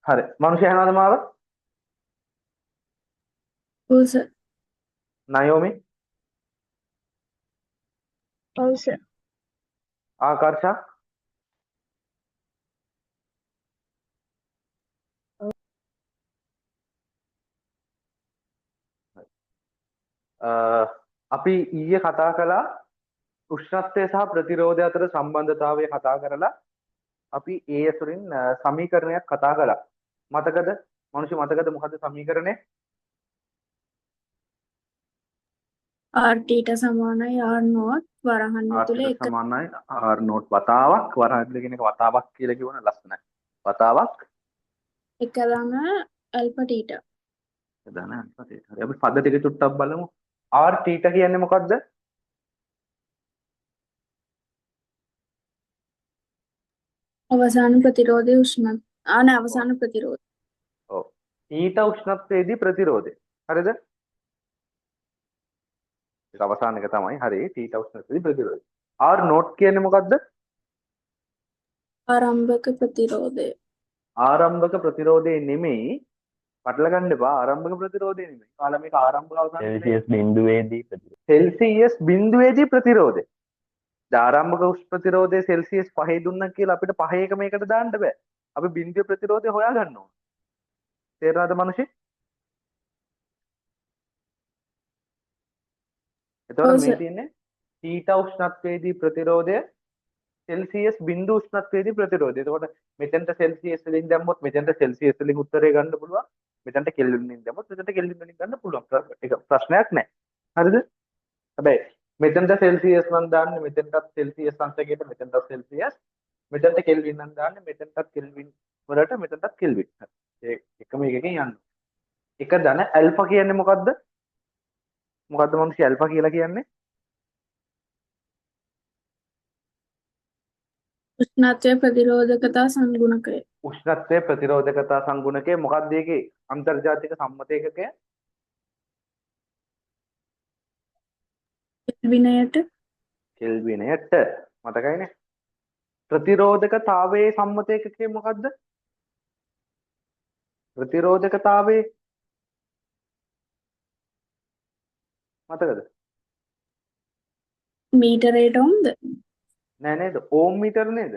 හරි. මනුෂ්‍ය ඇහෙනවද මාව? ඔව් සර්. නයෝමි, ඔව් සර්. ආකර්ෂා, අපි ඊයේ කතා කළා උෂ්ණත්වය සහ ප්‍රතිරෝධය අතර සම්බන්ධතාවය කතා කරලා අපි ඒ ඇසුරින් සමීකරණයක් කතා කළා. මතකද? මනුෂ්‍ය මතකද මොකද්ද සමීකරණය? R θ සමානයි R naught වරහන් R ඇතුලේ θ එක සමානයි R naught වතාවක් වරහන් ඇතුලේ කියන එක වතාවක් කියලා කියවන ලස්සනයි. වතාවක් එක ධන ඇල්ෆා θ. ධන ඇල්ෆා θ. හරි, අපි පද ටික චුට්ටක් බලමු. R θ කියන්නේ මොකද්ද? අවසාන ප්‍රතිරෝධයේ උෂ්ණ ආ නෑ අවසාන ප්‍රතිරෝධය. ඔව්. θ උෂ්ණත්වයේදී ප්‍රතිරෝධය. හරිද? ඒක අවසාන එක තමයි. හරි, θ උෂ්ණත්වයේදී ප්‍රතිරෝධය. R naught කියන්නේ මොකද්ද? ආරම්භක ප්‍රතිරෝධය. ආරම්භක ප්‍රතිරෝධය නෙමෙයි. පටල ගන්න එපා. ආරම්භක ප්‍රතිරෝධය නෙමෙයි. කාලා මේක ආරම්භක අවසාන සෙල්සියස් බිඳුවේදී ප්‍රතිරෝධය. සෙල්සියස් බිඳුවේදී ප්‍රතිරෝධය. දැන් ආරම්භක උෂ්ණ ප්‍රතිරෝධය සෙල්සියස් 5 දුන්නා කියලා අපිට 5 එක මේකට දාන්න බෑ. අපි බිඳුවේ ප්‍රතිරෝධය හොයා ගන්න ඕන. තේරුණාද මනුෂි? එතකොට ඔව් මේ සර්. තියෙන්නේ θ උෂ්ණත්වයේදී ප්‍රතිරෝධය, සෙල්සියස් බිඳු උෂ්ණත්වයේදී ප්‍රතිරෝධය. එතකොට මෙතෙන්ට සෙල්සියස් වලින් දැම්මොත් මෙතෙන්ට සෙල්සියස් වලින් උත්තරේ ගන්න පුළුවන්. මෙතෙන්ට කෙල්වින් වලින් දැම්මොත් මෙතෙන්ට කෙල්වින් වලින් ගන්න පුළුවන්. ඒක ප්‍රශ්නයක් නෑ. හරිද? හැබැයි මෙතෙන්ට සෙල්සියස් නම් දාන්නේ මෙතෙන්ටත් සෙල්සියස් අංශකයට, මෙතෙන්ටත් සෙල්සියස්, මෙතෙන්ට කෙල්වින් නම් දාන්නේ මෙතෙන්ටත් කෙල්වින් වලට, මෙතෙන්ටත් කෙල්වින්. හරි. ඒ එකම එකකින් යන්න. එක ධන ඇල්ෆා කියන්නේ මොකද්ද? මොකද්ද මනුෂ්‍ය ඇල්ෆා කියලා කියන්නේ? උෂ්ණත්වය ප්‍රතිරෝධකතා සංගුණකය. උෂ්ණත්වය ප්‍රතිරෝධකතා සංගුණකය. මොකක්ද ඒකේ අන්තර්ජාතික සම්මත ඒකකය? කෙල්විනයට. කෙල්විනයට. මතකයිනේ? ප්‍රතිරෝධකතාවයේ සම්මත ඒකකය මොකද්ද? ප්‍රතිරෝධකතාවයේ මතකද? මීටරයට ඕම්ද? නෑ නේද? ඕම් මීටර නේද?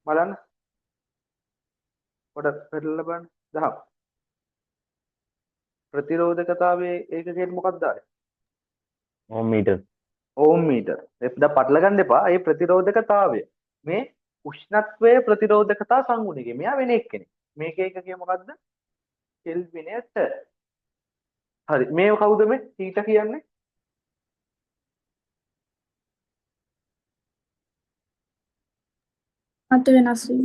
බලන්න. පොඩක් පෙරලලා බලන්න. දහම්. ප්‍රතිරෝධකතාවයේ ඒකකය මොකක්ද ආයේ? ඕම් මීටර්. ඕම් මීටර්. ඒක දැන් පටල ගන්න එපා. ඒ ප්‍රතිරෝධකතාවය. මේ උෂ්ණත්වයේ ප්‍රතිරෝධකතා සංගුණකය. මෙයා වෙන එක්කෙනෙක්. මේක ඒකකය මොකද්ද? කෙල්විනයට. හරි. මේ කවුද මේ θ කියන්නේ? මත වෙනස් වීම.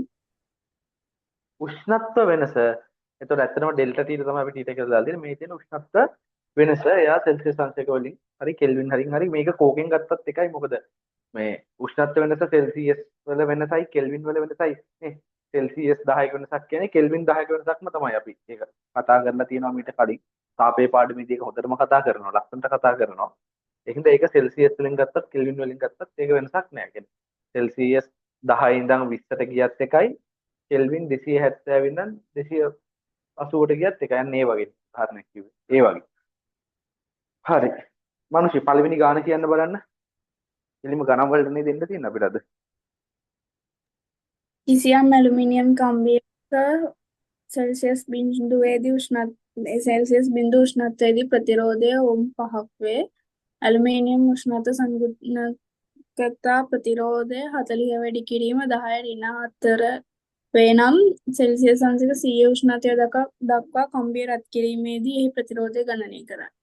උෂ්ණත්ව වෙනස. එතකොට ඇත්තටම ඩෙල්ටා තීටා තමයි අපි තීටා කියලා දාලා තියෙන්නේ. මේ තියෙන උෂ්ණත්ව වෙනස එයා සෙල්සියස් අංශක වලින් හරි කෙල්වින් හරින් හරි මේක කෝකෙන් ගත්තත් එකයි. මොකද මේ උෂ්ණත්ව වෙනස සෙල්සියස් වල වෙනසයි කෙල්වින් වල වෙනසයි නේ. සෙල්සියස් 10ක වෙනසක් කියන්නේ කෙල්වින් 10ක වෙනසක්ම තමයි. අපි ඒක කතා කරලා තියෙනවා මීට කලින්. තාපයේ පාඩමේදී ඒක හොඳටම කතා කරනවා, ලස්සනට කතා කරනවා. ඒ හින්දා ඒක සෙල්සියස් වලින් ගත්තත් කෙල්වින් වලින් ගත්තත් ඒක වෙනසක් නෑ. කියන්නේ සෙල්සියස් 10 ඉඳන් 20ට ගියත් එකයි, කෙල්වින් 270 ඉඳන් 280ට ගියත් එකයි. අන්න ඒ වගේ උදාහරණයක් කිව්වේ. ඒ වගේ. හරි. මනුෂ්‍ය පළවෙනි ගාන කියන්න බලන්න. එළිම ගණන් වලට නේ දෙන්න තියෙන්නේ අපිට අද. කිසියම් ඇලුමිනියම් කම්බියක සෙල්සියස් බිඳුවේදී සෙල්සියස් බිඳු උෂ්ණත්වයේදී ප්‍රතිරෝධය ඕම් 5ක් වේ. ඇලුමිනියම් උෂ්ණත්ව සංගුණකතා ප්‍රතිරෝධය 40 වැඩි කිරීම 10 ඍණ 4 වේ නම් සෙල්සියස් අංශක 100 උෂ්ණත්වය දක්වා කම්බිය රත් කිරීමේදී එහි ප්‍රතිරෝධය ගණනය කරන්න.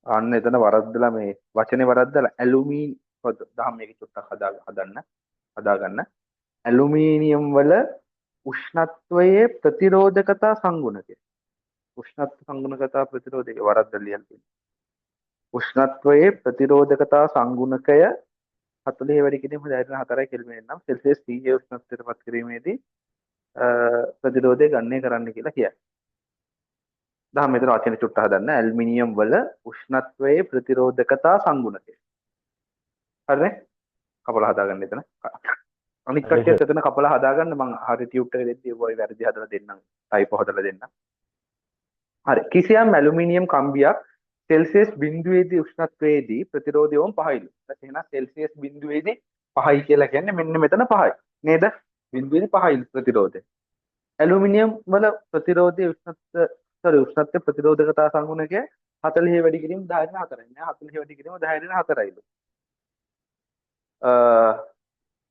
අන්න එතන වරද්දලා මේ වචනේ වරද්දලා ඇලුමිනි දහම් මේක චුට්ටක් හදාගන්න. ඇලුමිනියම් වල උෂ්ණත්වයේ ප්‍රතිරෝධකතා සංගුණකය. උෂ්ණත්ව සංගුණකතා ප්‍රතිරෝධකය වරද්දලා ලියලා තියෙනවා. උෂ්ණත්වයේ ප්‍රතිරෝධකතා සංගුණකය 40 වැඩි කිරීම 10 4 කෙල්වින් නම් සෙල්සියස් 100 උෂ්ණත්වයට පත් කිරීමේදී ප්‍රතිරෝධය ගණනය කරන්න කියලා කියයි. දහම් මෙතන වචන චුට්ට හදන්න. ඇලුමිනියම් වල උෂ්ණත්වයේ ප්‍රතිරෝධකතා සංගුණකය. හරිනේ? කපලා හදාගන්න එතන. අනිත් හරි කට්ටියත් සර්. එතන කපලා හදාගන්න. මං හරි ටියුට් එක දෙද්දි ඔය වැරදි හදලා දෙන්නම්. ටයිපෝ හදලා දෙන්නම්. හරි. කිසියම් ඇලුමිනියම් කම්බියක් සෙල්සියස් බිඳුවේදී උෂ්ණත්වයේදී ප්‍රතිරෝධය ඕම් 5යිලු. එහෙනම් සෙල්සියස් බිඳුවේදී 5යි කියලා කියන්නේ මෙන්න මෙතන 5යි. නේද? බිඳුවේදී 5යිලු ප්‍රතිරෝධය. ඇලුමිනියම් වල ප්‍රතිරෝධයේ උෂ්ණත්ව සෝරි උෂ්ණත්ව ප්‍රතිරෝධකතා සංගුණකය 40 වැඩි කිරීම 10 4යි. නෑ 40 වැඩි කිරීම 10 4යිලු.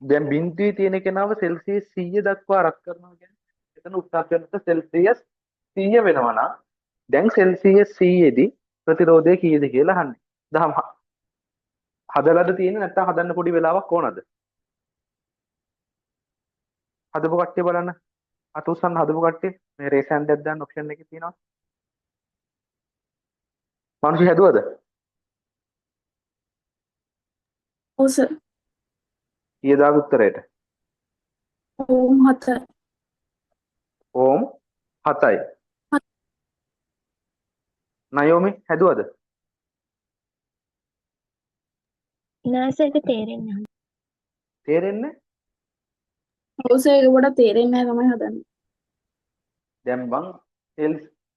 දැන් බිඳුවේ තියෙන කෙනාව සෙල්සියස් 100 දක්වා රත් කරනවා කියන්නේ එතන උෂ්ණත්වය වෙනස සෙල්සියස් 100 වෙනවා නම් දැන් සෙල්සියස් 100 දී ප්‍රතිරෝධය කීයද කියලා අහන්නේ. දහම හදලාද තියෙන්නේ නැත්නම් හදන්න පොඩි වෙලාවක් ඕනද? හදපු කට්ටිය බලන්න. අත උස්සන්න හදපු කට්ටිය මේ රේස් හෑන්ඩ් එකක් දාන්න ඔප්ෂන් එකේ තියෙනවා. මනුෂ්‍ය හැදුවද? ඔව් සර්. කීයද ආවේ උත්තරේට? ඕම් 7. ඕම් 7යි. නයෝමි හැදුවද? නෑ සර් ඒක තේරෙන්නේ නැහැ. තේරෙන්නේ? ඔව් සර්, ඒක පොඩක් තේරෙන්නේ නැහැ තමයි හදන්නේ. දැන් බං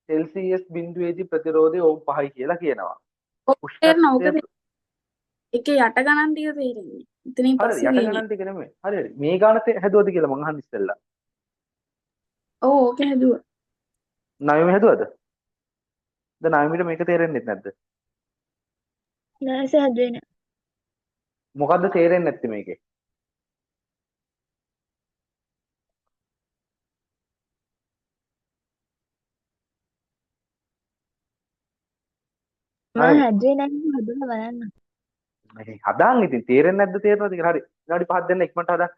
සෙල්සියස් බිඳුවේදී ප්‍රතිරෝධය ඕම් 5යි කියලා කියනවා. ඔව් තේරෙනවා. ඕක උෂ්ණත්වය ඒකේ යට ගණන් ටික තේරෙන්නේ. එතනින් හරි පස්සේ යට තියෙන්නේ. ගණන් ටික නෙමෙයි. හරි හරි. මේ ගාන හැදුවද කියලා මං අහන්නේ ඉස්සෙල්ලා. ඔව් ඕක හැදුවා. නයෝමි හැදුවද? දැන් නයෝමිට මේක තේරෙන්නේ නැද්ද? නෑ සර් හැදුවේ නෑ. මොකද්ද තේරෙන්නේ නැත්තේ මේකේ? මම නයෝමි හැදුවේ නෑ හදලා බලන්න. මේ හදාන් ඉතින් තේරෙන්නේ නැද්ද තේරෙනවද කියලා. හරි. විනාඩි 5ක් දෙන්න ඉක්මනට හදන්න.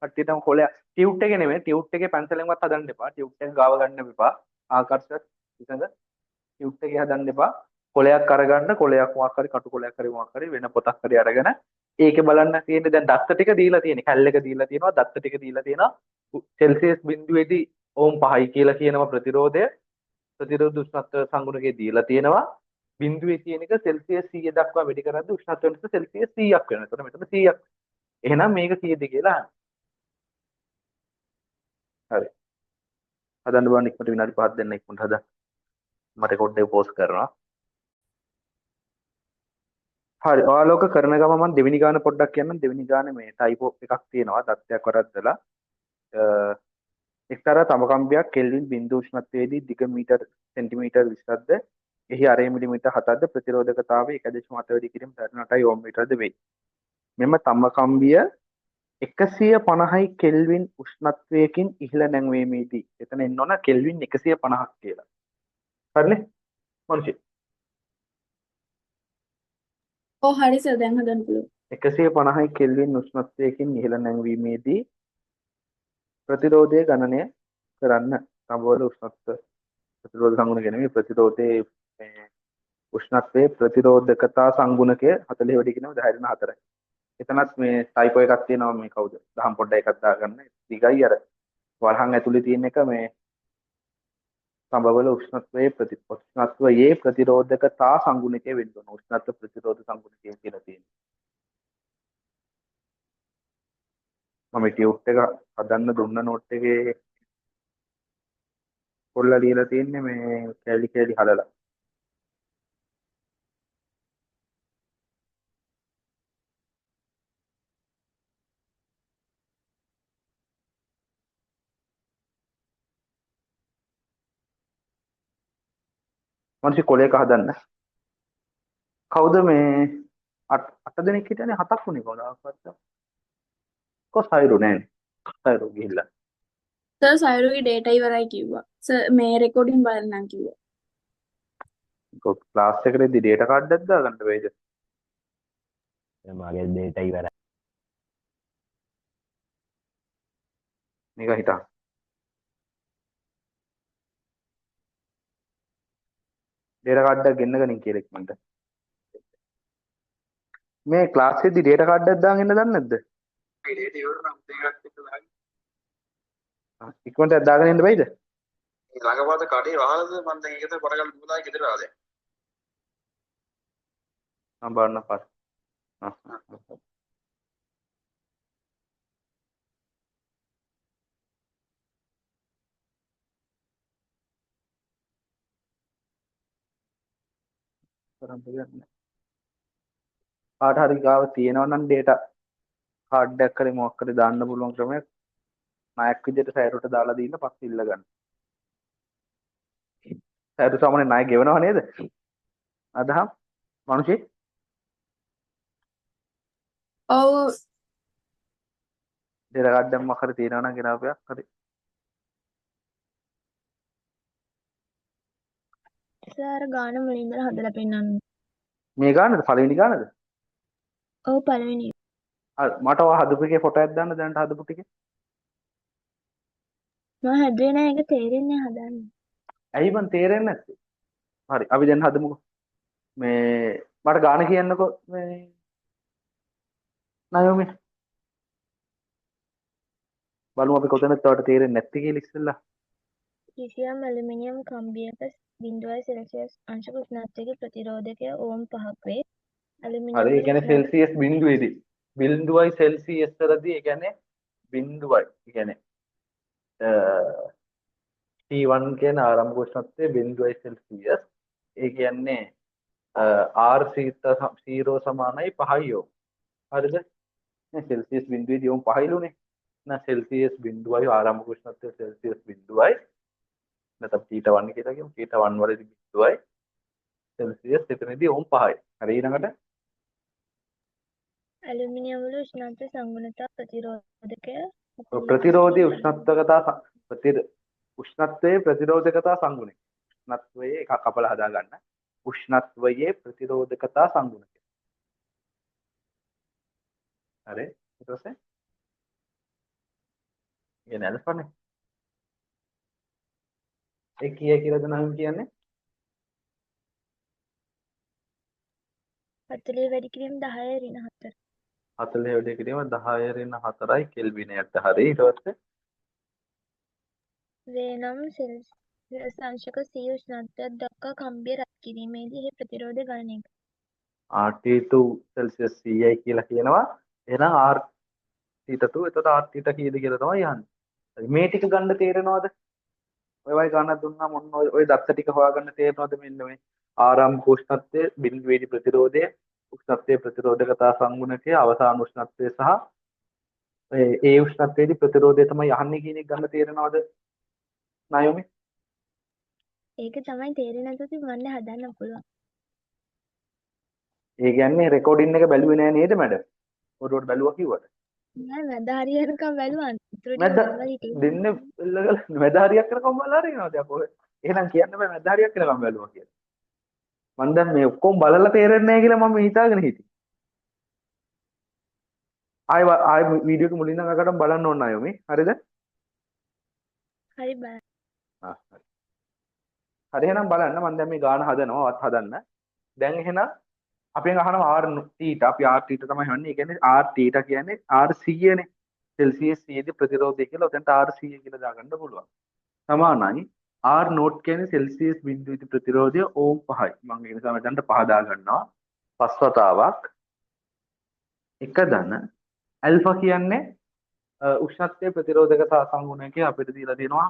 කට්ටියටම කොලයක් ටියුට් එකේ නෙමෙයි ටියුට් එකේ පැන්සලෙන්වත් හදන්න එපා. ටියුට් එක ගාව ගන්න එපා. ආකර්ෂක විසඳ ටියුට් එකේ හදන්න එපා. කොලයක් අරගන්න, කොලයක් මොකක් හරි කටු කොලයක් හරි මොකක් හරි වෙන පොතක් හරි අරගෙන ඒකේ බලන්න තියෙන්නේ දැන් දත්ත ටික දීලා තියෙන්නේ. කැල් එක දීලා තියෙනවා, දත්ත ටික දීලා තියෙනවා. සෙල්සියස් බිඳුවේදී ඕම් 5යි කියලා කියනවා ප්‍රතිරෝධය. ප්‍රතිරෝධ උෂ්ණත්ව සංගුණකේ දීලා තියෙනවා. බිඳුවේ තියෙන එක සෙල්සියස් 100 දක්වා වැඩි කරද්දී උෂ්ණත්වය වෙනස සෙල්සියස් 100ක් වෙනවා. එතකොට මෙතන 100ක්. එහෙනම් මේක කීයද කියලා අහන්න. හරි. හදන්න බලන්න ඉක්මනට විනාඩි 5ක් දෙන්න ඉක්මනට හදන්න. මම රෙකෝඩ් එක පෝස්ට් කරනවා. හරි. ඔයාලා ඔක කරන ගමන් මම දෙවෙනි ගාන පොඩ්ඩක් කියන්නම්. දෙවෙනි ගානේ මේ ටයිපෝ එකක් තියෙනවා. දත්තයක් වරද්දලා. එක්තරා තඹ කම්බියක් කෙල්වින් බිඳු උෂ්ණත්වයේදී දිග මීටර් සෙන්ටිමීටර් 20ක්ද එහි අරේ මිලිමීටර් 7ක්ද ප්‍රතිරෝධකතාවය 1.7 වැඩි කිරීම 8 ඕම් මීටරද වෙයි. මෙම තඹ කම්බිය 150යි කෙල්වින් උෂ්ණත්වයකින් ඉහළ නැංවීමේදී එතන එන්න ඕන කෙල්වින් 150ක් කියලා. හරිනේ? මොන්සි ඔව් හරි සර්, දැන් හදන්න පුළුවන්. 150යි කෙල්වින් උෂ්ණත්වයකින් ඉහළ නැංවීමේදී ප්‍රතිරෝධය ගණනය කරන්න. තඹවල උෂ්ණත්ව ප්‍රතිරෝධ සංගුණකය නෙමෙයි ප්‍රතිරෝධයේ මේ උෂ්ණත්වයේ ප්‍රතිරෝධකතා සංගුණකය 40 වැඩි කිරීම 10 4යි. එතනත් මේ ටයිපෝ එකක් තියෙනවා මේ කවුද? දහම් පොඩ්ඩක් එකක් දාගන්න. දිගයි අර වරහන් ඇතුලේ තියෙන එක මේ තඹවල උෂ්ණත්වයේ උෂ්ණත්වයේ ප්‍රතිරෝධකතා සංගුණකය වෙන්න ඕන. උෂ්ණත්ව ප්‍රතිරෝධ සංගුණකය කියලා තියෙනවා. මම ටියුට් එක හදන්න දුන්න නෝට් එකේ කොල්ලා ලියලා තියෙන්නේ මේ කැලි කැලි හදලා. මනුෂ්‍ය කොලයක හදන්න. කවුද මේ අට දෙනෙක් හිටියනේ හතක් වුණේ කොහොමද? ආපස්සට. කො සයිරු නෑනේ. සයිරු ගිහිල්ලා. සර් සයිරුගේ ඩේටා ඉවරයි කිව්වා. සර් මේ රෙකෝඩින් බලන්නම් කිව්වා. කො ක්ලාස් එකට එද්දි ඩේටා කාඩ් එකක් දාගන්න බැයිද? දැන් මගේ ඩේටා ඉවරයි. නිකන් හිටන්. ඩේටා කාඩ් එකක් ගෙන්න ගනින් කියලා ඉක්මනට. මේ ක්ලාස් එකේදී ඩේටා කාඩ් එකක් දාගෙන එන්න දන්නේ නැද්ද? ඩේටා ඉවර නම් දෙකක් එක්ක දාගෙන. ඉක්මනට දාගෙන එන්න බැයිද? මේ ළඟපාත කඩේ වහලාද මං දැන් ඒකද පඩගල් දුවලා ගෙදර ආවා දැන්. මම බලන්න පස්සේ. කරන්න දෙයක් නෑ. කාට හරි ගාව තියෙනවා නම් ඩේටා කාඩ් එකක් හරි මොකක් හරි දාන්න පුළුවන් ක්‍රමයක් ණයක් විදිහට සෑරුවට දාලා දීලා පස්සේ ඉල්ල ගන්න. සෑරු සාමාන්‍ය ණය ගෙවනව නේද? අදහම් මනුෂේ ඔව්. ඩේටා කාඩ් එකක් මොකක් හරි තියෙනවා නම් ගෙනාපයක් හරි. සර් ගාන මුලින් ඉඳලා හදලා පෙන්නන්න. මේ ගානද, පළවෙනි ගානද? ඔව්, පළවෙනි. හරි, මට ඔයා හදපු එකේ ෆොටෝ එකක් දාන්න දැනට හදපු ටිකේ. මම හැදුවේ නෑ, ඒක තේරෙන්නේ නෑ හදන්න. ඇයි බං තේරෙන්නේ නැත්තේ? හරි, අපි දැන් හදමුකෝ. මේ මට ගාන කියන්නකෝ මේ නයෝමි. බලමු අපි කොතනද තවට තේරෙන්නේ නැත්තේ කියලා ඉස්සෙල්ලා. කිසියම් ඇලුමිනියම් කම්බියක 0 සෙල්සියස් අංශක උෂ්ණත්වයක ප්‍රතිරෝධකය ඕම් 5ක් වේ. ඇලුමිනියම් හරි, ඒ වල කියන්නේ උෂ්ණත්වය සෙල්සියස් බිඳුවේදී 0යි සෙල්සියස් වලදී, ඒ කියන්නේ 0යි. ඒ කියන්නේ T1 කියන ආරම්භ උෂ්ණත්වය 0යි සෙල්සියස්. ඒ කියන්නේ R 0 සමානයි 5යි ඕම්. හරිද? නේ සෙල්සියස් බිඳුවේදී ඕම් 5යිලුනේ. නෑ, සෙල්සියස් 0යි ආරම්භ උෂ්ණත්වය සෙල්සියස් 0යි. නැත්නම් තීටා 1 කියලා කියමු. තීටා 1 වලදී 0යි සෙල්සියස්, එතනදී ඕම් 5යි. හරි, ඊළඟට ඇලුමිනියම් වල උෂ්ණත්ව සංගුණතා ප්‍රතිරෝධකය ප්‍රතිරෝධී 45 උෂ්ණත්වකතා උෂ්ණත්වයේ ප්‍රතිරෝධකතා සංගුණය. උෂ්ණත්වයේ එකක් කපලා හදා ගන්න. උෂ්ණත්වයේ ප්‍රතිරෝධකතා සංගුණකය. හරි, ඊට පස්සේ ඉගෙන ඇල්ෆානේ. ඒ කීය කියලාද නම් කියන්නේ? 40 වැඩි කිරීම 10 ඍණ 4. 40 වැඩි කිරීම 10 ඍණ 4යි කෙල්විනයට. හරි, ඊට පස්සේ වේ නම් සෙල්සියස් අංශක C උෂ්ණත්වයක් දක්වා කම්බිය රත් කිරීමේදී එහි ප්‍රතිරෝධය ගණනය කර. RT2 Celsius 100යි කියලා කියනවා. එහෙනම් R θ 2, එතකොට R θ කීයද කියලා තමයි අහන්නේ. හරි, මේ ටික ගන්න තේරෙනවද? ඔය වගේ ගණන් දුන්නාම ඔන්න ඔය දත්ත ටික හොයාගන්න තේරෙනවද? මෙන්න මේ ආරම්භ උෂ්ණත්වය, බිඳුවේදී ප්‍රතිරෝධය, උෂ්ණත්වයේ ප්‍රතිරෝධකතා සංගුණකය, අවසාන උෂ්ණත්වය සහ ඒ උෂ්ණත්වයේදී ප්‍රතිරෝධය තමයි අහන්නේ කියන එක ගන්න තේරෙනවද නයෝමි? ඒක තමයි තේරෙන්නේ නැතුව ඉතින් මම හදන්න පුළුවන්. ඒ කියන්නේ රෙකෝඩින් එක බැලුවේ නෑ නේද මැඩම්? ඔඩුවට බැලුවා කිව්වට. නෑ, මැද හරියනකම් බැලුවා. ඉතුරු ටික මැද මම බලලා හිටියේ. දෙන්නේ එල්ලගල මැද හරියක් වෙනකම් බලලා හරියනවද යකෝ? එහෙනම් කියන්න බෑ මැද හරියක් වෙනකම් බැලුවා කියලා. මං දැන් මේ ඔක්කොම බලලා තේරෙන්නේ නෑ කියලා මම හිතාගෙන හිටියේ. ආයෙ ආයෙ වීඩියෝ එක මුලින් ඉඳන් අගටම බලන්න ඕන අයෝමි. හරිද? හරි බලන්න. ආ හරි. හරි, එහෙනම් බලන්න මං දැන් මේ ගාන හදනවා, වත් හදන්න. දැන් එහෙනම් අපෙන් අහනවා R θ, අපි R θ තමයි හොයන්නේ. ඒ කියන්නේ R θ කියන්නේ R 100 නේ. සෙල්සියස් 100 දී ප්‍රතිරෝධය කියලා ඔතනට R 100 කියලා දාගන්න පුළුවන්. සමානයි R note කියන්නේ සෙල්සියස් බිඳුවේදී ප්‍රතිරෝධය ඕම් 5යි. මම ඒ නිසා මෙතනට 5 දාගන්නවා. පස් වතාවක් එක ධන ඇල්ෆා කියන්නේ උෂ්ණත්වයේ ප්‍රතිරෝධකතා සංගුණකය අපිට දීලා තියෙනවා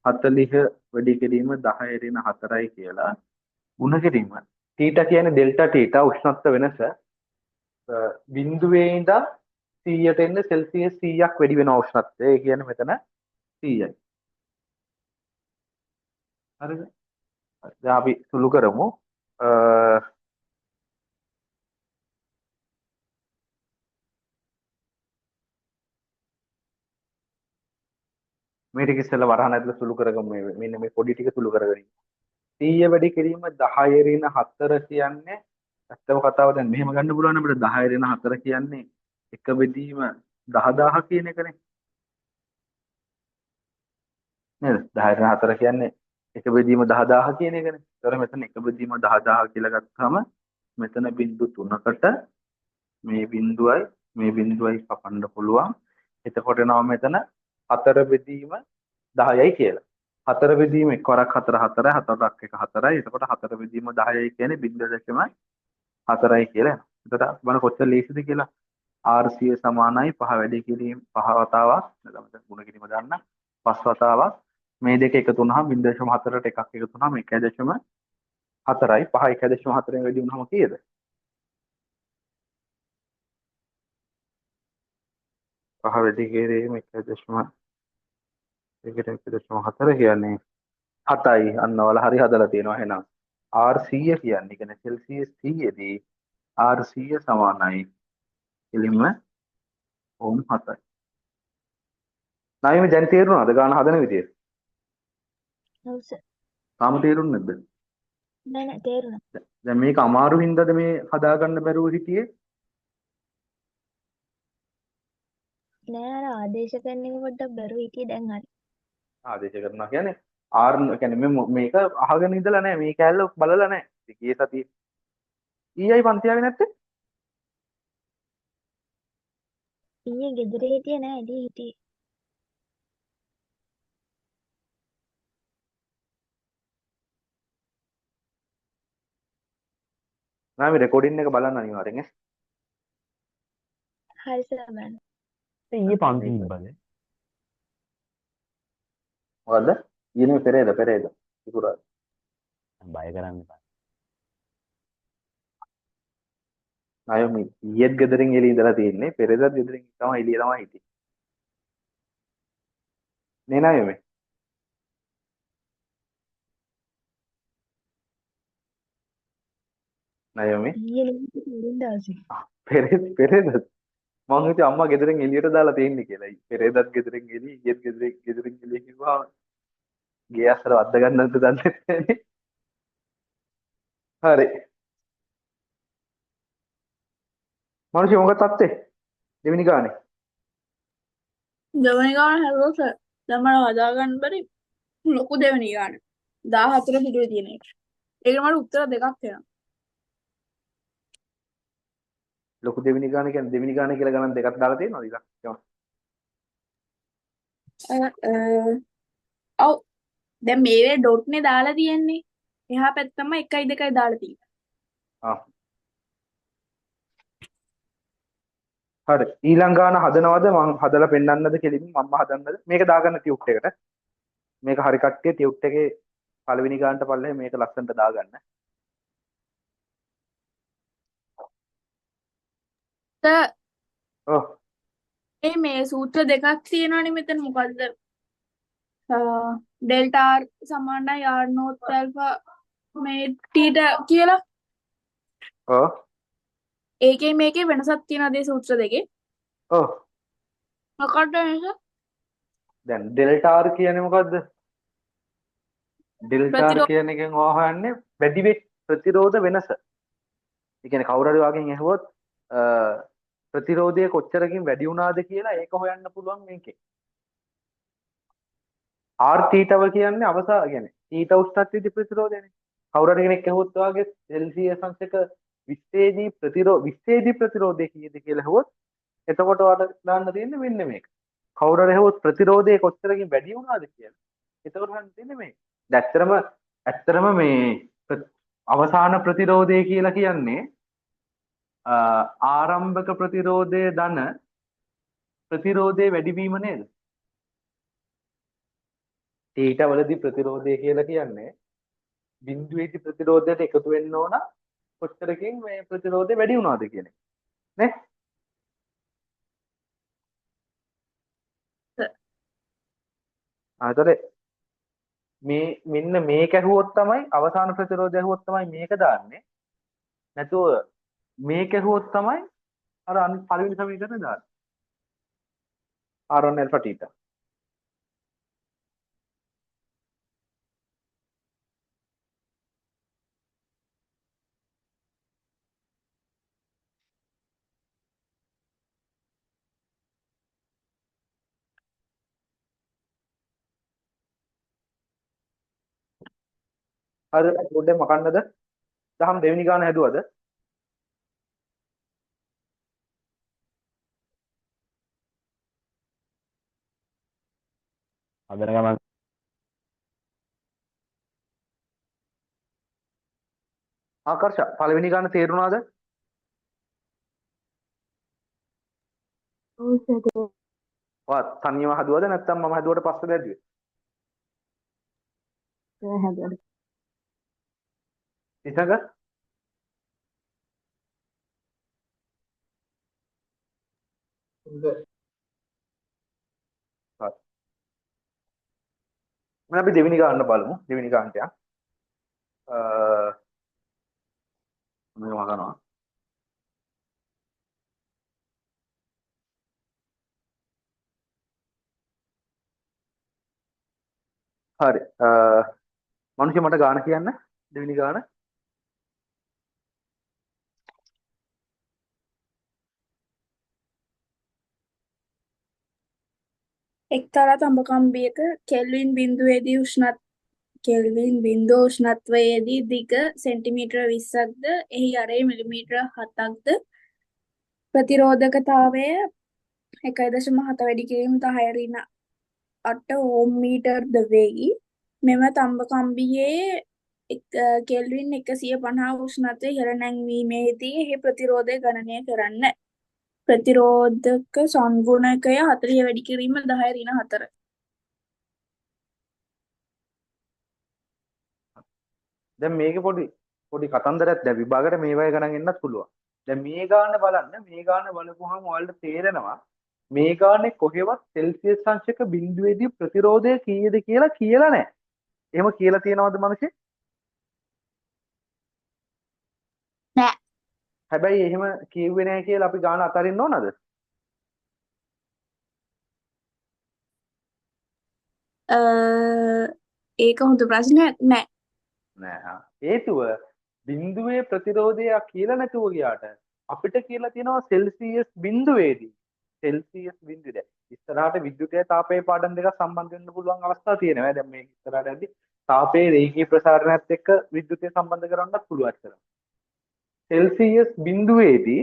40 වැඩි කිරීම 10 ඍණ 4යි කියලා. ගුණ කිරීම තීටා කියන්නේ ඩෙල්ටා තීටා උෂ්ණත්ව වෙනස බිඳුවේ ඉඳන් 100ට එන්න සෙල්සියස් 100ක් වැඩි වෙනවා උෂ්ණත්වය. ඒ කියන්නේ මෙතන 100යි. හරිද? දැන් අපි සුළු කරමු. මේ ටික ඉස්සෙල්ලා වරහන් ඇතුළ සුළු කරගමු. මේ මෙන්න මේ පොඩි ටික සුළු කරගෙන ඉන්න. 100 වැඩි කිරීම 10 ඍණ 4 කියන්නේ ඇත්තම කතාව දැන් මෙහෙම ගන්න පුළුවන් අපිට 10 ඍණ 4 කියන්නේ එක බෙදීම 10000 කියන එකනේ නේද? 10 ඍණ 4 කියන්නේ එක බෙදීම 10000 කියන එකනේ. ඒතර මෙතන එක බෙදීම 10000 කියලා ගත්තාම මෙතන බිංදු 3කට මේ බිංදුවයි මේ බිංදුවයි කපන්න පුළුවන්. එතකොට එනවා මෙතන 4 බෙදීම 10යි කියලා. 4 බෙදීම එක් වරක් 4 4 4ක් 1 4යි. එතකොට 4 බෙදීම 10යි කියන්නේ 0.4යි කියලා එනවා. එතකොට බලන්න කොච්චර ලේසිද කියලා. RC සමානයි 5 වැඩි කිරීම 5 වතාවක් නැත්නම් මෙතන ගුණ කිරීම දාන්න 5 වතාවක් මේ දෙක එකතු වුණාම 0.4ට එකක් එකතු වුණාම 1.5 4යි. 5 1.4න් වැඩි වුණාම කීයද? 5 වැඩි කිරීම 1.2 1.4 කියන්නේ 7යි. අන්න ඔයාලා හරි හදලා තියෙනවා. එහෙනම් R 100 කියන්නේ, කියන්නේ සෙල්සියස් 100 දී R 100 සමානයි කෙලින්ම ඕම් 7යි. නායමි දැන් තේරුණාද ගාන හදන විදිය? ඔව් සර්. තාම තේරුන්නේ නැද්ද? නෑ නෑ තේරුණා. දැන් මේක අමාරු හින්දාද මේ හදාගන්න බැරුව හිටියේ? නෑ අර ආදේශ කරන එක පොඩ්ඩක් බැරුව හිටියේ, දැන් හරි. ආදේශ කරනවා කියන්නේ ආර් කියන්නේ මේක අහගෙන ඉඳලා නෑ, මේ කෑල්ල බලලා නෑ. ඉතින් ගිය සතියේ ඊයයි පන්ති ආවේ නැත්තේ? ඊයේ ගෙදර හිටියේ නෑ, එළියේ හිටියේ. නෑ මේ රෙකෝඩින් එක බලන්න අනිවාර්යෙන් ඈ. හරි සර් බලන්න. ඊයේ පන්ති තිබ්බද? මොකද්ද? ඊයේ නෙමෙයි පෙරේද පෙරේද. සිකුරාද. බය කරන්න එපා. නයෝමි ඊයේත් ගෙදරින් එළිය ඉඳලා තියෙන්නේ, පෙරේදත් ගෙදරින් තමයි එළිය තමයි හිටියේ. නේ නයෝමි? නයෝමි ඊයේ නෙමෙයි පෙරේද දවසේ. පෙරේද පෙරේද මං හිතුවේ අම්මා ගෙදරින් එළියට දාලා තියෙන්නේ කියලා. පෙරේදත් ගෙදරින් එළිය, ඊයේත් ගෙදරින් එළිය කිව්වම ගේ අස්සර වද්ද ගන්නත් දන්නේ නැහැ. හරි. මනුෂ්‍ය මොකක්ද තත්ත්වේ? දෙවෙනි ගානේ. දෙවෙනි ගාන හැදුවා සර්. දැන් මට හදා ගන්න බැරි ලොකු දෙවෙනි ගාන. 14 පිටුවේ තියෙන එක. ඒකට මට උත්තර දෙකක් එනවා. ලොකු දෙවෙනි ගාන කියන්නේ දෙවෙනි ගාන කියලා ගණන් දෙකක් දාලා තියෙනවද ඊළඟ? ඔව්. දැන් මේවේ ඩොට් නේ දාලා තියෙන්නේ. එහා පැත්තම 1 2 දාලා තියෙන්නේ. ආ. හරි. ඊළඟ ගාන හදනවද? මං හදලා පෙන්නන්නද කෙලින්ම මම්ම හදන්නද? මේක දාගන්න ටියුට් එකට. මේක හරි කට්ටිය ටියුට් එකේ පළවෙනි ගානට පල්ලෙහා මේක ලස්සනට දාගන්න. ඔව්. මේ සූත්‍ර දෙකක් තියෙනවනේ මෙතන, මොකද්ද? ඩෙල්ටා R සමානයි R naught alpha මේ තීටා කියලා. ඔව්. ඒකේ මේකේ වෙනසක් තියෙනවද මේ සූත්‍ර දෙකේ? ඔව්. මොකද්ද වෙනස? දැන් ඩෙල්ටා R කියන්නේ මොකද්ද? ඩෙල්ටා R කියන එකෙන් ඔයා හොයන්නේ වැඩි වෙච්ච ප්‍රතිරෝධ වෙනස. ඒ කියන්නේ කවුරු හරි වාගෙන් ඇහුවොත් ප්‍රතිරෝධය කොච්චරකින් වැඩි වුණාද කියලා ඒක හොයන්න පුළුවන් මේකේ. R තීටව කියන්නේ අවසා කියන්නේ තීට උෂ්ණත්වයේදී ප්‍රතිරෝධයනේ. කවුරු හරි කෙනෙක් ඇහුවොත් ඔයාගේ සෙල්සියස් අංශක 20 දී ප්‍රතිරෝධ 20 දී ප්‍රතිරෝධය කීයද කියලා ඇහුවොත් එතකොට ඔයාලට දාන්න තියෙන්නේ මෙන්න මේක. කවුරු හරි ඇහුවොත් ප්‍රතිරෝධය කොච්චරකින් වැඩි වුණාද කියලා එතකොට හොයන්න තියෙන්නේ මේක. දැන් ඇත්තටම මේ අවසාන ප්‍රතිරෝධය කියලා කියන්නේ ආරම්භක ප්‍රතිරෝධය ධන ප්‍රතිරෝධයේ වැඩිවීම නේද? තීට වලදී ප්‍රතිරෝධය කියලා කියන්නේ බිඳුවේදී ප්‍රතිරෝධයට එකතු වෙන්න ඕන කොච්චරකින් මේ ප්‍රතිරෝධය වැඩි වුණාද කියන එක නේ? ආ එතකොට මේ මෙන්න මේක ඇහුවොත් තමයි අවසාන ප්‍රතිරෝධය ඇහුවොත් තමයි මේක දාන්නේ. නැතුව මේක ඇහුවොත් තමයි අර අනිත් පළවෙනි සමීකරණය දාන්නේ. R1 alpha theta. හරි පොඩ්ඩක් මකන්නද? දහම් දෙවෙනි ගාන හැදුවද? හදන ගමන් ආකර්ෂ පළවෙනි ගාන තේරුණාද? ඔව් සර්. ඔයා තනියම හදුවද නැත්නම් මම හදුවට පස්සේද හැදුවේ? සර් හැදුවා. තිසඟ හොඳයි. හරි. මම අපි දෙවෙනි ගානට බලමු. දෙවෙනි ගානට යන්. මේක මකනවා. හරි. මනුෂ්‍ය මට ගාන කියන්න දෙවෙනි ගාන. එක්තරා තඹ කම්බියක කෙල්වින් බිඳුවේදී උෂ්ණත් කෙල්වින් බිඳුව උෂ්ණත්වයේදී දිග සෙන්ටිමීටර 20ක්ද එහි අරය මිලිමීටර 7ක්ද ප්‍රතිරෝධකතාවය 1.7 වැඩි කිරීම 10 ඍණ 8 ඕම් මීටර්ද වෙයි. මෙම තඹ කම්බියේ කෙල්වින් 150 උෂ්ණත්වය ඉහළ නැංවීමේදී එහි ප්‍රතිරෝධය ගණනය කරන්න. ප්‍රතිරෝධක සංගුණකය 40 වැඩි කිරීම 10 ඍණ 4. දැන් මේකේ පොඩි පොඩි කතන්දරයක් දැන් විභාගයට මේ වගේ ගණන් එන්නත් පුළුවන්. දැන් මේ ගාන බලන්න මේ ගාන බලපුවාම ඔයාලට තේරෙනවා මේ ගානේ කොහෙවත් සෙල්සියස් අංශක බිඳුවේදී ප්‍රතිරෝධය කීයද කියලා කියලා නැහැ. එහෙම කියලා තියෙනවද මනුෂ්‍ය? නෑ. හැබැයි එහෙම කිව්වේ නැහැ කියලා අපි ගාන අතරින්න ඕනද? ඒක හොඳ ප්‍රශ්නයක් නෑ. නෑ. හේතුව බිඳුවේ ප්‍රතිරෝධය කියලා නැතුව ගියාට අපිට කියලා තියෙනවා සෙල්සියස් බිඳුවේදී. සෙල්සියස් බිඳුවේ. දැන් ඉස්සරහට විද්‍යුතය තාපයේ පාඩම් දෙකක් සම්බන්ධ වෙන්න පුළුවන් අවස්ථා තියෙනවා. දැන් මේක ඉස්සරහට යද්දි තාපයේ රේඛීය ප්‍රසාරණයත් එක්ක විද්‍යුතය සම්බන්ධ කරන්නත් පුළුවන් අත්තර. සෙල්සියස් බිඳුවේදී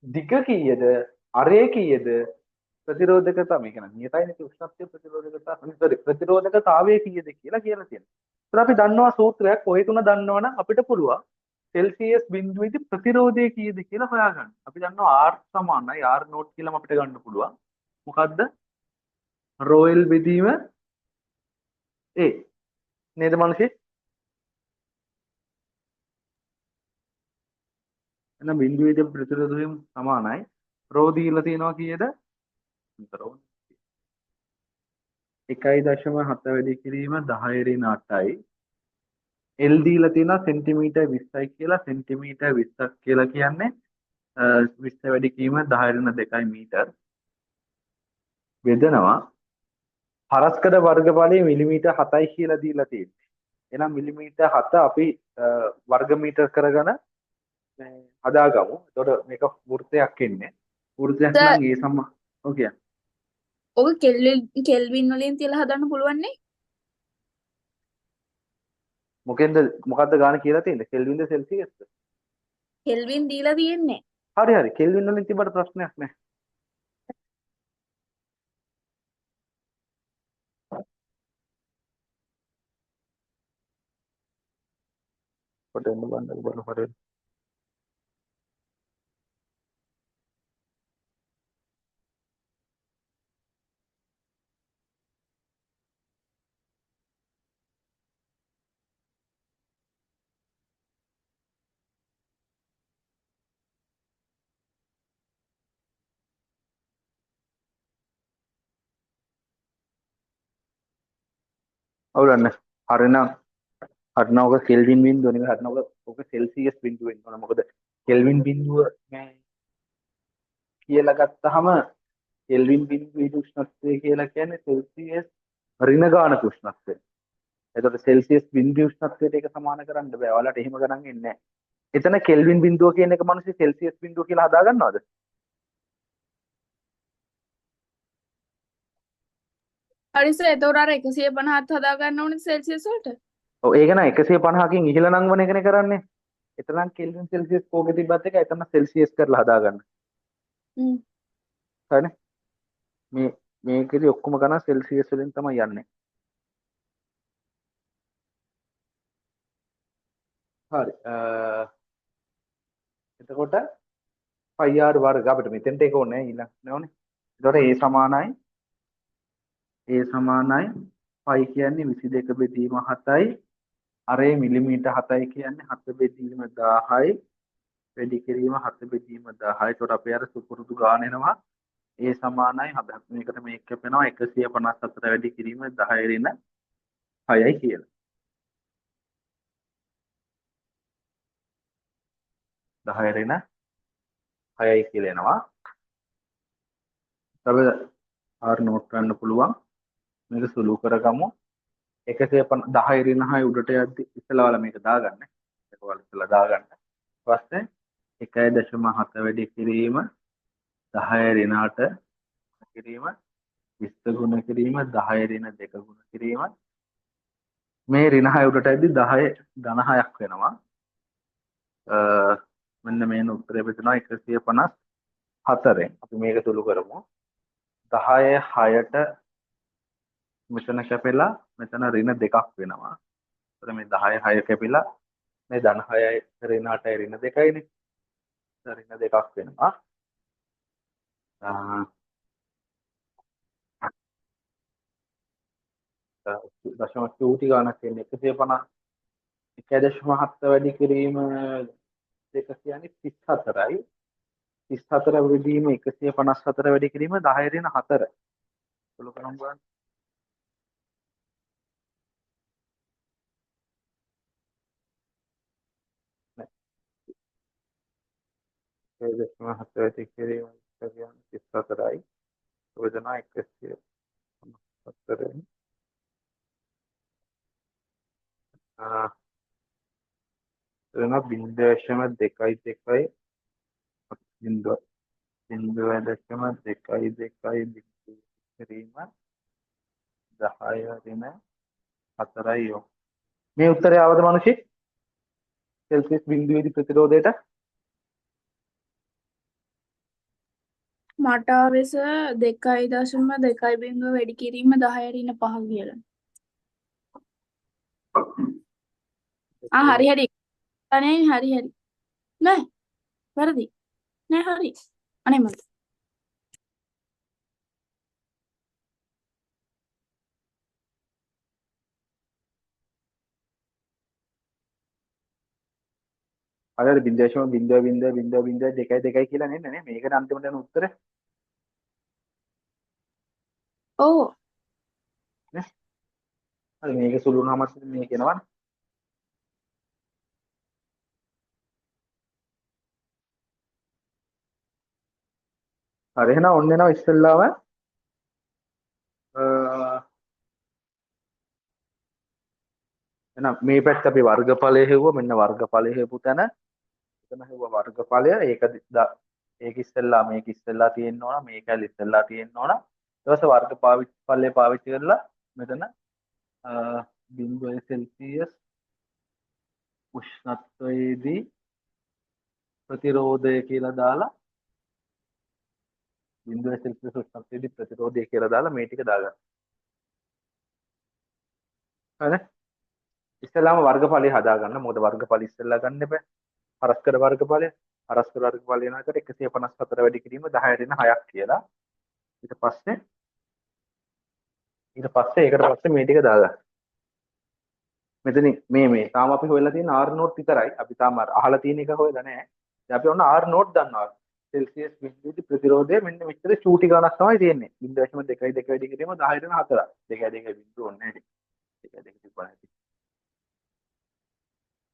දිග කීයද අරය කීයද ප්‍රතිරෝධකතාව මේ කියන්නේ නියතයිනේ උෂ්ණත්වයේ ප්‍රතිරෝධකතාව සෝරි ප්‍රතිරෝධකතාවය කීයද කියලා කියලා තියෙනවා. ඒත් අපි දන්නවා සූත්‍රයක් ඔය තුන දන්නවනම් අපිට පුළුවන් සෙල්සියස් බිඳුවේදී ප්‍රතිරෝධය කීයද කියලා හොයාගන්න. අපි දන්නවා R සමානයි R note කියලාම අපිට ගන්න පුළුවන්. මොකද්ද? රෝ L බෙදීම A නේද මනුෂ්‍ය? එහෙනම් බිඳුවේදී ප්‍රතිරෝධය සමානයි රෝ දීලා තියෙනවා කීයද? රෝ 1.7 වැඩි කිරීම 10 ඍණ 8යි. L දීලා තියෙනවා සෙන්ටිමීටර් 20යි කියලා. සෙන්ටිමීටර් 20ක් කියලා කියන්නේ 20 වැඩි කිරීම 10 ඍණ 2 මීටර්. බෙදනවා හරස්කඩ වර්ගඵලයේ මිලිමීටර් 7යි කියලා දීලා තියෙන්නේ. එහෙනම් මිලිමීටර් 7 අපි වර්ග මීටර් කරගෙන මේ හදාගමු. එතකොට මේක වෘත්තයක් එන්නේ. වෘත්තයක් නම් ඒ සම ඔව් කියන්න. ඔක කෙල්වින් වලින් තියලා හදන්න පුළුවන් නේ? මොකෙන්ද මොකද්ද ගාන කියලා තියෙන්නේ? කෙල්වින්ද සෙල්සියස්ද? කෙල්වින් දීලා තියෙන්නේ. හරි හරි කෙල්වින් වලින් තිබ්බට ප්‍රශ්නයක් නෑ. කොට එන්න බලන්න බලන්න හරි. අවුලක් නෑ. හරිනම් හරිනම් ඔක කෙල්වින් බිඳුව නෙමෙයි. හරිනම් ඔක සෙල්සියස් බිඳුව වෙන්න ඕන. මොකද කෙල්වින් බිඳුව මේ කියලා ගත්තාම කෙල්වින් බිඳුවේ උෂ්ණත්වය කියලා කියන්නේ සෙල්සියස් ඍණ ගානක උෂ්ණත්වය. එතකොට සෙල්සියස් බිඳුවේ උෂ්ණත්වයට ඒක සමාන කරන්න බෑ. ඔයාලට එහෙම ගණන් එන්නේ නෑ. එතන කෙල්වින් බිඳුව කියන එක මිනිස්සු සෙල්සියස් බිඳුව කියලා හදා ගන්නවද? හරි සර්, එතකොට අර 150ත් හදා ගන්න ඕනේ සෙල්සියස් වලට? ඔව් ඒක නම් 150කින් ඉහළ නංවන එකනේ කරන්නේ. එතන නම් කෙල්වින් සෙල්සියස් කෝකේ තිබ්බත් එක එතන සෙල්සියස් කරලා හදා ගන්න. හරිනේ. මේ මේකෙදි ඔක්කොම ගණන් සෙල්සියස් වලින් තමයි යන්නේ. හරි. එතකොට පයි ආර් වර්ග අපිට මෙතෙන්ට ඒක ඕනේ ඊළඟ නෑනේ. එතකොට A සමානයි A සමානයි පයි කියන්නේ 22 බෙදීම 7යි අර ඒ මිලිමීටර් 7යි කියන්නේ 7 බෙදීම 1000යි වැඩි කිරීම 7 බෙදීම 1000යි. ඒතකොට අපි අර සුපුරුදු ගාන එනවා. ඒ සමානයි 7 මේකට මේක කැපෙනවා 154 වැඩි කිරීම 10 ඍණ 6යි කියලා. 10 ඍණ 6යි කියලා එනවා. තව ආර් නෝට් කරන්න පුළුවන්. මේක සුළු කරගමු. 150 10 ඍණ 6 උඩට යද්දි ඉස්සෙල්ලා ඔයාලා මේක දාගන්න. ඒක ඔයාලා ඉස්සෙල්ලා දාගන්න. ඊපස්සේ 1.7 වැඩි කිරීම 10 ඍණ 8 කිරීම 20 ගුණ කිරීම 10 ඍණ 2 ගුණ කිරීම මේ ඍණ 6 උඩට යද්දි 10 ධන 6ක් වෙනවා. මෙන්න මේන උත්තරය බෙදෙනවා 154න්. අපි මේක සුළු කරමු. 10 6ට මෙතන කැපෙලා මෙතන ඍණ 2ක් වෙනවා. එතකොට මේ 10 6 කැපිලා මේ ධන 6යි ඍණ 8යි ඍණ 2යිනේ. ඍණ 2ක් වෙනවා. දශම චූටි ගානක් එන්නේ 150 1.7 වැඩි කිරීම දෙක කියන්නේ 34යි. 34 බෙදීම 154 වැඩි කිරීම 10 ඍණ 4. සුළු කරමු බලන්න. නෑ. 1.7 වැඩි කිරීම කියන්නේ 34යි. වේදනා 154 වෙන 0.22 බිංදුව 0.22 බිංදුව කිරීම 10 ඍණ 4යි යොමු. මේ උත්තරය ආවද මනුෂි? සෙල්සියස් බිංදුවේදී ප්‍රතිරෝධයට මට ආවේ සර් 2.2 බිංදුව වැඩි කිරීම 10 ඍණ 5 කියලා. ආ හරි හරි. අනේ හරි හරි. නෑ වැරදි. නෑ හරි. අනේ මට. හරි හරි 0.0 0 0 0 2 2 කියලා නෙන්නේ නේ. මේකනේ අන්තිමට යන උත්තරේ. ඔව්. නේ? හරි මේක සුළු වුණාම මේක එනවනේ. හරි එහෙනම් ඔන්න එනවා ඉස්සෙල්ලාම එහෙනම් මේ පැත්ත අපි වර්ගඵලය හෙව්වා. මෙන්න වර්ගඵලය හෙව්පු තැන එතන හෙව්වා වර්ගඵලය. ඒක ඒක ඉස්සෙල්ලා මේක ඉස්සෙල්ලා තියෙන්න ඕන, මේක ඇල් ඉස්සෙල්ලා තියෙන්න ඕන. ඊට පස්සේ වර්ගඵලය පාවිච්චි කරලා මෙතන බිංදුවයි සෙල්සියස් උෂ්ණත්වයේදී ප්‍රතිරෝධය කියලා දාලා බිංදුවයි සෙල්සියස් උෂ්ණත්වයේදී ප්‍රතිරෝධය කියලා දාලා මේ ටික දාගන්න. හරිද? ඉස්සෙල්ලාම වර්ගඵලය හදාගන්න. මොකද වර්ගඵල ඉස්සෙල්ලා ගන්න එපා. හරස් කර වර්ගඵලය. හරස් කර වර්ගඵලය වෙන එකට 154 වැඩි කිරීම 10 ඍණ 6ක් කියලා. ඊට පස්සේ ඒකට පස්සේ මේ ටික දාගන්න. මෙතනින් මේ මේ තාම අපි හොයලා තියෙන R note විතරයි. අපි තාම අර අහලා තියෙන එක හොයලා නැහැ. දැන් අපි ඔන්න R note දන්නවා. සෙල්සියස් බිංදුවේදී ප්‍රතිරෝධය මෙන්න මෙච්චර චූටි ගාණක් තමයි තියෙන්නේ. 0.22 වැඩි කිරීම 10 ඍණ 4. 2.2 බිංදුව ඕනේ නැහැ. 2.2 තිබ්බා නැති.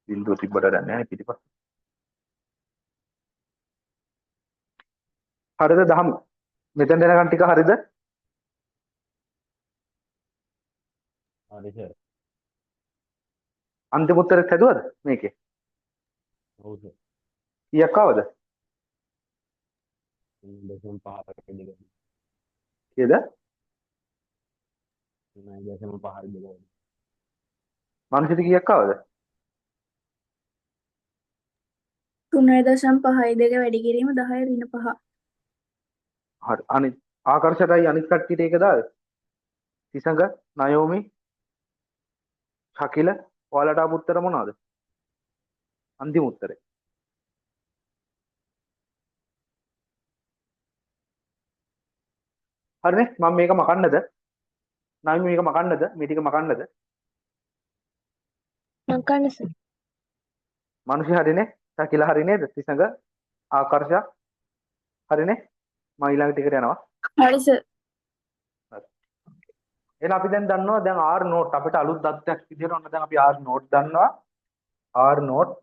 බිංදුව තිබ්බට වැඩක් නැහැ පිටිපස්ස. හරිද දහම? මෙතෙන් දෙනකන් ටික හරිද? හරි සර්. අන්තිම උත්තරෙත් හැදුවද මේකේ? ඔව් සර්. කීයක් ආවද? 3.5 දෙක. කීයද? 3.5 දෙක. මනුෂිත කීයක් ආවද? 3.52 වැඩි කිරීම 10 ඍණ 5. හරි. අනිත් ආකර්ෂකයි අනිත් කට්ටියට ඒක දාද? තිසඟ, නයෝමි, ශකිල ඔයාලට ආපු උත්තර මොනවද? අන්තිම උත්තරේ. හරිනේ මම මේක මකන්නද? නයෝමි මේක මකන්නද? මේ ටික මකන්නද? මං කන්න සර්. මනුෂ්‍ය හරිනේ? ශකිලා හරි නේද? ත්‍රිසඟ ආකර්ෂ හරිනේ? මම ඊළඟ ටිකට යනවා. හරි සර්. හරි. එහෙනම් අපි දැන් දන්නවා දැන් R note අපිට අලුත් දත්තයක් විදිහට ඔන්න දැන් අපි R note දන්නවා. R note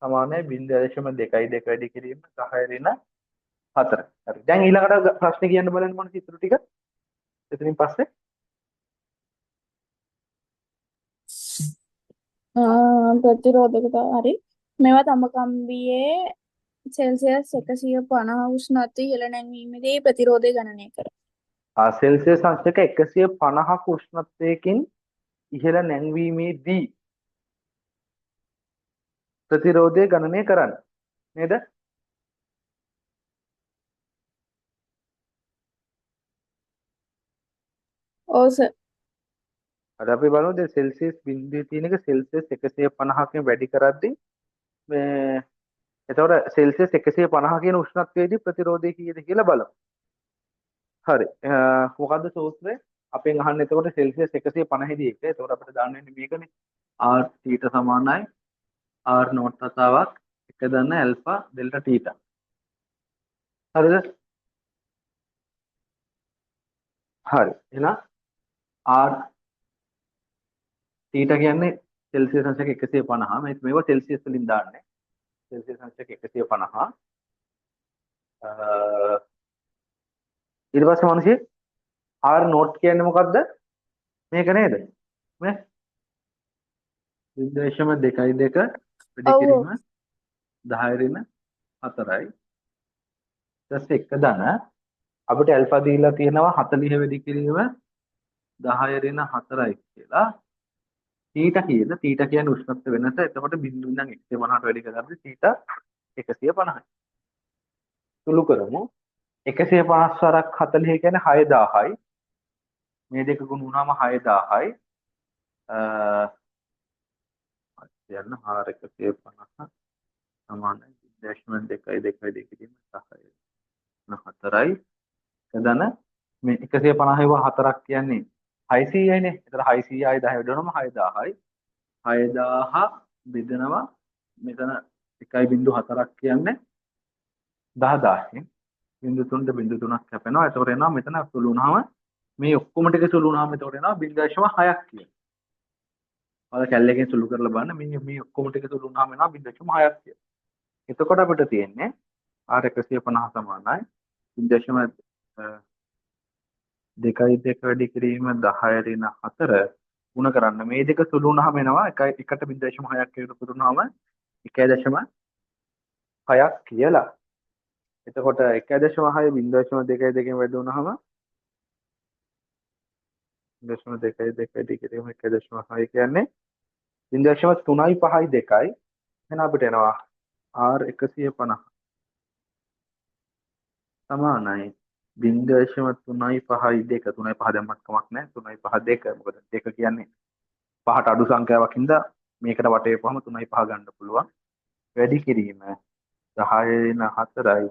සමානයි 0.22 වැඩි කිරීම 10 ඍණ 4. හරි. දැන් ඊළඟට ප්‍රශ්නේ කියන්න බලන්න මොන ඉතුරු ටික. එතනින් පස්සේ ප්‍රතිරෝධකතා හරි. මේවා තම කම්බියේ සෙල්සියස් 150 උෂ්ණත්වය ඉහළ නැංවීමේදී ප්‍රතිරෝධය ගණනය කර. සෙල්සියස් අංශක 150ක උෂ්ණත්වයකින් ඉහළ නැංවීමේදී ප්‍රතිරෝධය ගණනය කරන්න නේද? ඔව් සර්. අර අපි බලමු දැන් සෙල්සියස් බිඳුවේ තියෙන එක සෙල්සියස් 150කින් වැඩි කරද්දී මේ එතකොට සෙල්සියස් 150 කියන උෂ්ණත්වයේදී ප්‍රතිරෝධය කීයද කියලා බලමු. හරි. මොකද්ද සූත්‍රය? අපෙන් අහන්නේ එතකොට සෙල්සියස් 150 දී එක. එතකොට අපිට දාන්න වෙන්නේ මේකනේ. R θ සමානයි R note රටාවක් 1 ධන ඇල්ෆා ඩෙල්ටා තීටා. හරිද? හරි. එහෙනම් R theta කියන්නේ සෙල්සියස් අංශක 150. මේ මේවා සෙල්සියස් වලින් දාන්නේ. සෙල්සියස් අංශක 150. ඊට පස්සේ මිනිස්සේ R note කියන්නේ මොකද්ද? මේක නේද? මේ 0.22 වැඩි ඔව්. කිරීම 10 ඍණ 4යි. ඊට පස්සේ 1 ධන අපිට ඇල්ෆා දීලා තියෙනවා 40 වැඩි කිරීම 10 ඍණ 4යි කියලා. තීටා කීයද? තීටා කියන්නේ උෂ්ණත්ව වෙනස. එතකොට බිංදුව ඉඳන් 150ට වැඩි කරද්දී තීටා 150යි. සුළු කරමු. 150 වරක් 40 කියන්නේ 6000යි. මේ දෙක ගුණ වුණාම 6000යි. කියන්න 4150 සමානයි 0.22 කිරීම 10 4යි. ධන මේ 150 ඒවා හතරක් කියන්නේ 600යි නේ. ඒතර 600 ආයි 10 වැඩි වෙනවම 6000යි. 6000 බෙදනවා මෙතන 1.4ක් කියන්නේ 10000න්. බිංදු 3ට බිංදු 3ක් කැපෙනවා. එතකොට එනවා මෙතන සුළු වුණාම මේ ඔක්කොම ටික සුළු වුණාම එතකොට එනවා 0.6ක් කියලා. ඔයාලා කැල් එකෙන් සුළු කරලා බලන්න මේ මේ ඔක්කොම ටික සුළු වුණාම එනවා 0.6ක් කියලා. එතකොට අපිට තියෙන්නේ R 150 සමානයි 0.22 වැඩි කිරීම 10 ඍණ 4 ගුණ කරන්න. මේ දෙක සුළු වුණාම එනවා එකට 0.6ක් එකතු වුණාම 1.6ක් කියලා. එතකොට 1.6 0.22 වැඩි වුණාම 0.22 වැඩි කිරීම 1.6 කියන්නේ 0.352යි. එහෙනම් අපිට එනවා R 150 සමානයි 0.352. 3.5 දැම්මත් කමක් නැහැ. 3.52 මොකද දෙක කියන්නේ පහට අඩු සංඛ්‍යාවක් හින්දා මේකට වටේපුවම 3.5 ගන්න පුළුවන්. වැඩි කිරීම 10 ඍණ 4යි.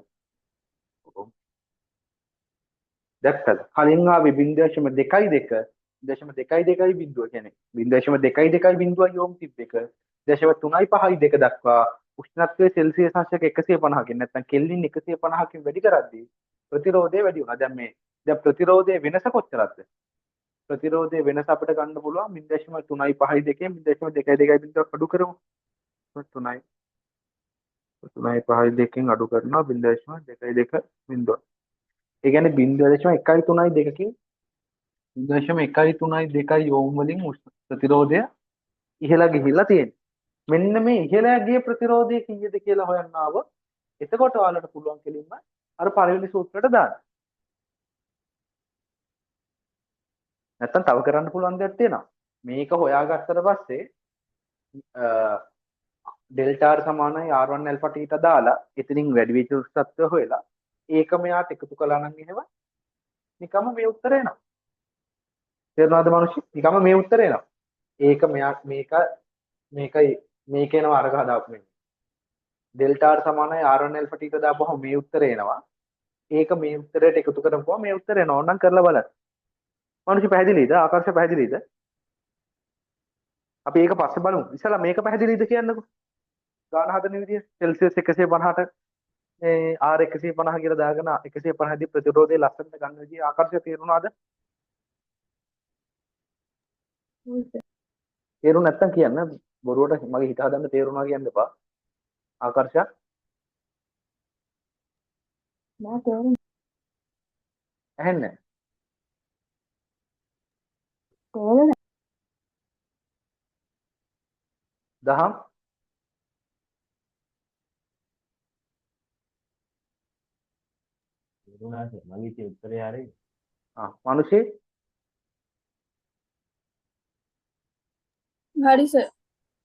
දැක්කද? කලින් ආවේ 0.22 0.22 බිංදුව කියන්නේ 0.22 බිංදුවයි ඕම් තිබ්බ එක 0.352 දක්වා උෂ්ණත්වයේ සෙල්සියස් අංශක 150කින් නැත්නම් කෙල්වින් 150කින් වැඩි කරද්දී ප්‍රතිරෝධය වැඩි වුණා. දැන් මේ දැන් ප්‍රතිරෝධයේ වෙනස කොච්චරද? ප්‍රතිරෝධයේ වෙනස අපිට ගන්න පුළුවන් 0.352 0.22 බිංදුවක් අඩු කරමු. 3 3.52කින් අඩු කරනවා 0.22 බිංදුව. ඒ කියන්නේ 0.132කින් 0.132 ඕම් වලින් ප්‍රතිරෝධය ඉහළ ගිහිල්ලා තියෙනවා. මෙන්න මේ ඉහළ ගිය ප්‍රතිරෝධය කීයද කියලා හොයන්න ආවොත් එතකොට ඔයාලට පුළුවන් කෙලින්ම අර පළවෙනි සූත්‍රයට දාන්න. නැත්තම් තව කරන්න පුළුවන් දෙයක් තියෙනවා. මේක හොයාගත්තට පස්සේ ඩෙල්ටා R සමානයි R1 alpha θ දාලා එතනින් වැඩි වෙච්ච උෂ්ණත්වය හොයලා ඒක මෙයාට එකතු කළා නම් එහෙම නිකම්ම මේ උත්තරේ එනවා. තේරුණාද මනුෂ්‍ය? නිකම්ම මේ උත්තරේ එනවා. ඒක මෙයා මේක මේකයි මේක එනවා අරක හදාපු මේ. ඩෙල්ටා R සමානයි R1 alpha θ දාපුවම මේ උත්තරේ එනවා. ඒක මේ උත්තරයට එකතු කරපුවම මේ උත්තරේ එනවා. ඕනනම් කරලා බලන්න. මනුෂ්‍ය පැහැදිලිද? ආකර්ෂ පැහැදිලිද? අපි ඒක පස්සේ බලමු. ඉස්සෙල්ලා මේක පැහැදිලිද කියන්නකෝ. ගාන හදන විදිය සෙල්සියස් 150ට මේ R 150 කියලා දාගෙන 150 දී ප්‍රතිරෝධය ලස්සනට ගන්න විදිය ආකර්ෂය තේරුණාද? ඔව් සර්. තේරුණ නැත්තම් කියන්න. බොරුවට මගේ හිත හදන්න තේරුණා කියන්න එපා. ආකර්ෂය නෑ තේරුණා. ඇහෙන්නේ නැහැ. තේරුණා. දහම් තේරුණා සර්. මගේ ඉතින් උත්තරේ හරි. ආ මනුෂේ හරි සර්.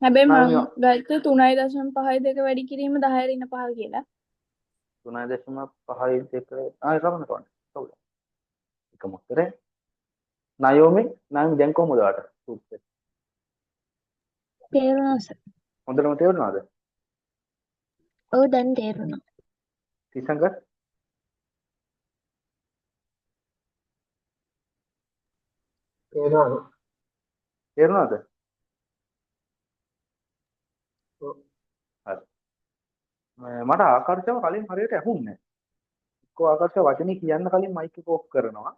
හැබැයි මං නායමියා ගත්තේ 3.52 වැඩි කිරීම 10 ඍණ 5 කියලා. 3.52 ආ ඒක කවන්න කවන්න. කවුද? එකම උත්තරේ. නයෝමි නයෝමි දැන් කොහොමද ඔයාට සූත්‍රය? තේරුණා සර්. හොඳටම තේරුණාද? ඔව් දැන් තේරුණා. තිසංග තේරුණා. තේරුණාද? ඔව්. හරි. මට ආකර්ෂව කලින් හරියට ඇහුන්නේ නැහැ. එක්කෝ ආකර්ෂ වචනේ කියන්න කලින් මයික් එක ඔෆ් කරනවා.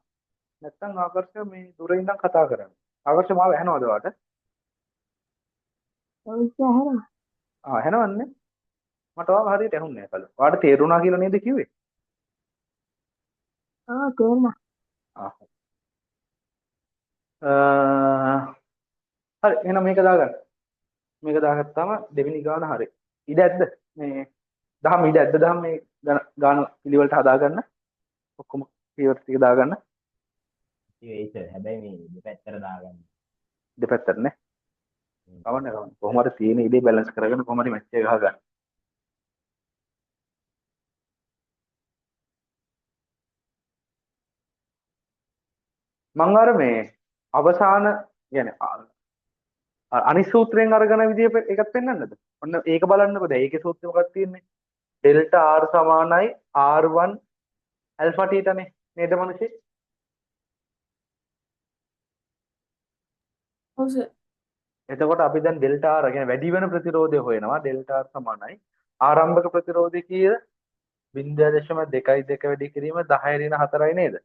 නැත්තම් ආකර්ෂ මේ දුර ඉඳන් කතා කරනවා. ආකර්ෂ මාව ඇහෙනවද ඔයාට? ඔව් සර් ඇහෙනවා. ආ ඇහෙනවන්නේ. මට ඔයාව හරියට ඇහුන්නේ නැහැ කලින්. ඔයාට තේරුණා කියලා නේද කිව්වේ? ඔව් තේරුණා. ආ හරි එහෙනම් මේක දාගන්න. මේක දාගත්තාම දෙවෙනි ගාන හරි. ඉඩ ඇද්ද? මේ දහම ඉඩ ඇද්ද දහම මේ ගාන පිළිවෙලට හදාගන්න. ඔක්කොම පියවර ටික දාගන්න. ඉතින් ඒ සර් හැබැයි මේ දෙපැත්තට දාගන්න. දෙපැත්තට නේ. කවන්නේ කවන්නේ. කොහොම හරි තියෙන ඉඩේ බැලන්ස් කරගෙන කොහොම හරි මැච් එක ගහගන්න. මං අර මේ අවසාන يعني අනිත් සූත්‍රයෙන් අරගෙන විදිය එකක් පෙන්වන්නද? ඔන්න ඒක බලන්නකෝ. දැන් ඒකේ සූත්‍රය මොකක්ද තියෙන්නේ? ඩෙල්ටා R සමානයි R1 alpha θ නේ. නේද මනුෂ්‍ය? ඔව් සර්. එතකොට අපි දැන් ඩෙල්ටා R කියන්නේ වැඩි වෙන ප්‍රතිරෝධය හොයනවා. ඩෙල්ටා R සමානයි ආරම්භක ප්‍රතිරෝධය කීයද? 0.22 වැඩි කිරීම 10 ඍණ 4යි නේද?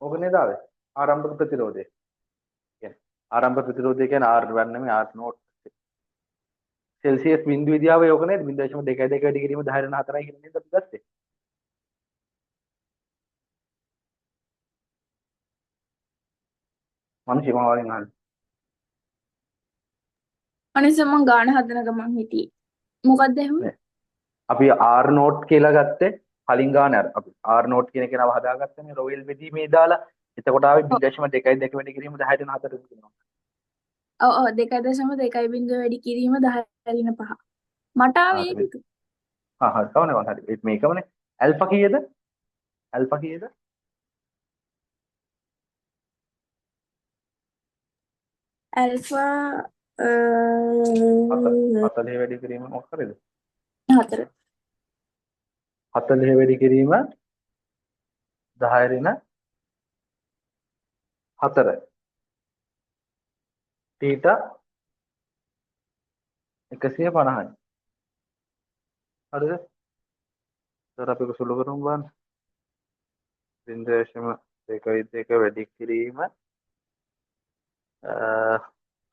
ඕක නේද ආවේ? ආරම්භක ප්‍රතිරෝධය. කියන්නේ ආරම්භක ප්‍රතිරෝධය කියන්නේ R1 නෙමෙයි R note. Celsius බිංදුව විදියාව ඕක නේද? 0.22 වැඩි කිරීම 10 ඍණ 4යි කියලා නේද අපි ගත්තේ? මනුෂ්‍ය මම වලින් අහන්නේ. අනේ සර් මං ගාන හදන ගමන් හිටියේ. මොකක්ද ඇහුවේ? නේ. අපි R note කියලා ගත්තේ කලින් ගාන අර අපි R note කියන කෙනාව හදාගත්තනේ රොයල් බෙදීමේ දාලා. එතකොට ආවේ 0.22 වැඩි කිරීම 10 ඍණ 4 කියනවා. ඔව් ඔව් 2.2 බිංදුව වැඩි කිරීම 10 ඍණ 5. මට ආවේ ආ ඒක. හා හරි කවන්නේ වань හරි. ඒත් මේකමනේ. ඇල්ෆා කීයද? ඇල්ෆා කීයද? ඇල්ෆා 40 වැඩි කිරීම මොකක් හරිද? 4. 40 වැඩි කිරීම 10 ඍණ 4 තීටා 150යි. හරිද? ඒතර අපි ඒක සුළු කරමු බලන්න. 0.22 වැඩි කිරීම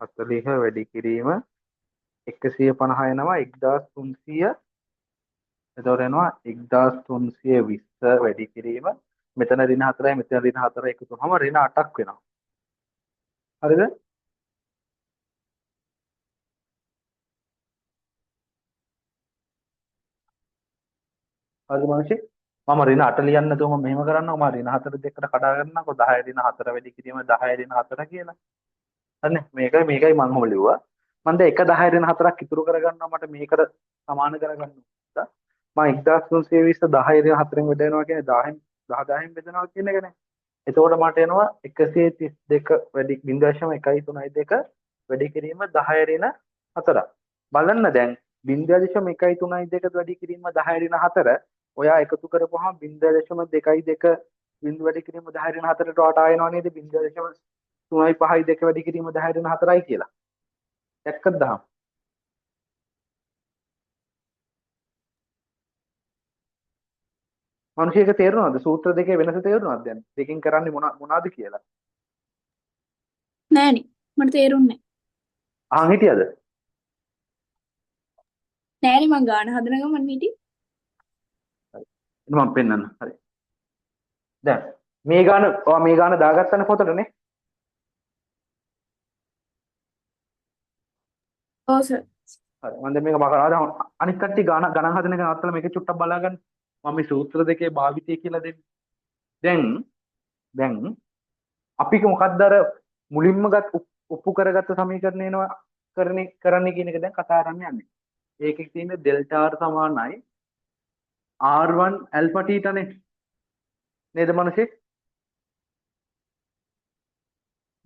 40 වැඩි කිරීම 150 එනවා 1300. එතකොට එනවා 1320 වැඩි කිරීම මෙතන ඍණ 4යි මෙතන ඍණ 4 එකතු වුනහම ඍණ 8ක් වෙනවා. හරිද? හරිද මනුෂ්‍ය? මම ඍණ 8 ලියන්න නැතුව මම මෙහෙම කරන්නකෝ. මම ඍණ 4 දෙකට කඩා ගන්නකෝ. 10 ඍණ 4 වැඩි කිරීම 10 ඍණ 4 කියලා. හරිනේ? මේකයි මේකයි මං ඔහොම ලිව්වා. මං දැන් එක 10 ඍණ 4ක් ඉතුරු කරගන්නවා මට මේකට සමාන කරගන්න ඕන. මං 1320 10 ඍණ 4න් බෙදනවා කියන්නේ 10න් 10 10න් බෙදනවා කියන එකනේ. එතකොට මට එනවා 132 වැඩි 0.132 වැඩි කිරීම 10 ඍණ 4. බලන්න දැන් 0.132 වැඩි කිරීම 10 ඍණ 4 ඔයා එකතු කරපුවාම 0.22 බිංදු වැඩි කිරීම 10 ඍණ 4ට වටා එනවා නේද? 0.35 2 වැඩි කිරීම 10 ඍණ 4යි කියලා. දැක්කද දහම්? මනුෂ්‍යයක තේරුණාද? සූත්‍ර දෙකේ වෙනස තේරුණාද දැන්? දෙකෙන් කරන්නේ මොනවාද කියලා? නෑනේ මට තේරුන්නේ අහන් හිටියද? නෑනේ මං ගාන හදන ගමන් හිටියේ. හරි. මම පෙන්නන්න. හරි. දැන් මේ ගාන ඔයා මේ ගාන දාගත්තනේ පොතට නේ? ඔව් සර්. හරි. මම දැන් මේක මකලා දැන් අනිත් කට්ටිය ගාන ගණන් හදන එක නවත්තලා මේක චුට්ටක් බලා ගන්න. මම මේ සූත්‍ර දෙකේ භාවිතය කියලා දෙන්නේ. දැන් දැන් අපි මොකද්ද අර මුලින්ම ගත් ඔප්පු කරගත්ත සමීකරණය එනවා කරන්නේ කියන එක දැන් කතා කරන්න යන්නේ. ඒකේ තියෙන ඩෙල්ටා R සමානයි R1 alpha θ නේ. නේද මනුෂේ?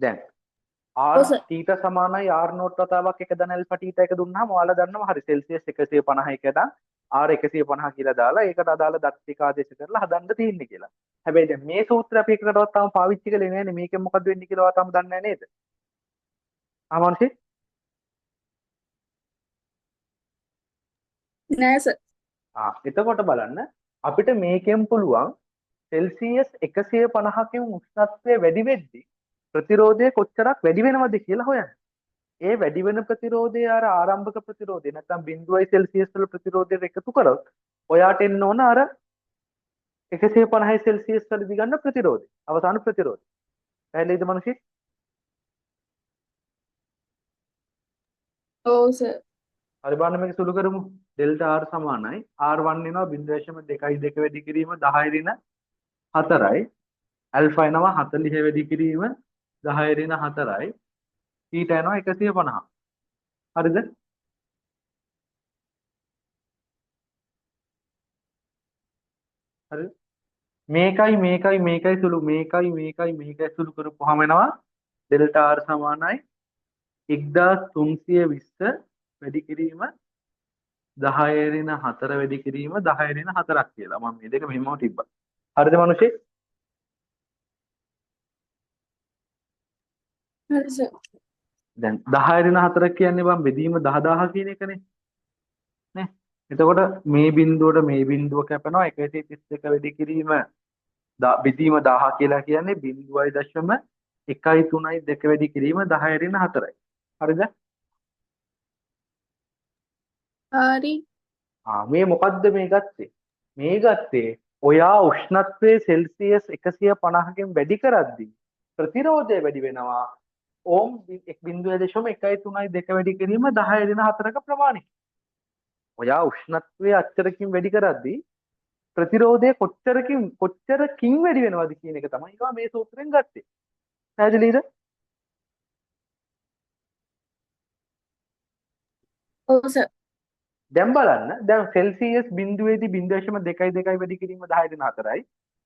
දැන් R ඔව් සර්. θ සමානයි R note වතාවක් එක ධන ඇල්ෆා θ එක දුන්නාම ඔයාලා දන්නවා හරි සෙල්සියස් 151 නම් R 150 කියලා දාලා ඒකට අදාළ දත් ටික ආදේශ කරලා හදන්න තියෙන්නේ කියලා. හැබැයි දැන් මේ සූත්‍රය අපි එකකටවත් තාම පාවිච්චි කළේ නෑනේ. මේකෙන් මොකද්ද වෙන්නේ කියලා ඔයා තාම දන්නේ නෑ නේද? ආ මනුෂේ? නෑ සර්. ආ එතකොට බලන්න අපිට මේකෙන් පුළුවන් සෙල්සියස් 150කින් උෂ්ණත්වය වැඩි වෙද්දි ප්‍රතිරෝධය කොච්චරක් වැඩි වෙනවද කියලා හොයන්න. ඒ වැඩි වෙන ප්‍රතිරෝධය අර ආරම්භක ප්‍රතිරෝධය නැත්නම් 0 සෙල්සියස් වල ප්‍රතිරෝධයට එකතු කරොත් ඔයාට එන්න ඕන අර 150 සෙල්සියස් වලදී ගන්න ප්‍රතිරෝධය. අවසාන ප්‍රතිරෝධය. පැහැදිලිද මනුෂි? ඔව් සර්. හරි බලන්න මේක සුළු කරමු. ඩෙල්ටා R සමානයි R1 එනවා 0.22 වැඩි කිරීම 10 ඍණ 4යි. ඇල්ෆා එනවා 40 වැඩි කිරීම 10 ඍණ 4යි. තීටා එනවා 150. හරිද? හරිද? මේකයි මේකයි මේකයි සුළු මේකයි මේකයි මේකයි සුළු කරපුවාම එනවා ඩෙල්ටා R සමානයි 1320 වැඩි කිරීම 10 ඍණ 4 වැඩි කිරීම 10 ඍණ 4ක් කියලා. මම මේ දෙක මෙහෙමම තිබ්බා. හරිද මනුෂේ? හරි සර්. දැන් 10 ඍණ 4 කියන්නේ බං බෙදීම 10000 කියන එකනේ. නේ? එතකොට මේ බිඳුවට මේ බිඳුව කැපෙනවා 132 වැඩි කිරීම බෙදීම 1000 කියලා කියන්නේ 0.132 වැඩි කිරීම 10 ඍණ 4යි. හරිද? හරි. ආ මේ මොකද්ද මේ ගත්තේ? මේ ගත්තේ ඔයා උෂ්ණත්වයේ සෙල්සියස් 150කින් වැඩි කරද්දී ප්‍රතිරෝධය වැඩි වෙනවා. ඕම් 0.132 වැඩි කිරීම 10 ඍණ 4ක ප්‍රමාණය. ඔයා උෂ්ණත්වයේ අච්චරකින් වැඩි කරද්දී ප්‍රතිරෝධය කොච්චරකින් වැඩි වෙනවද කියන එක තමයි ඒවා මේ සූත්‍රයෙන් ගත්තේ. පැහැදිලිද? ඔව් සර්. දැන් බලන්න දැන් සෙල්සියස් බිඳුවේදී 0.22 වැඩි කිරීම 10 ඍණ 4යි.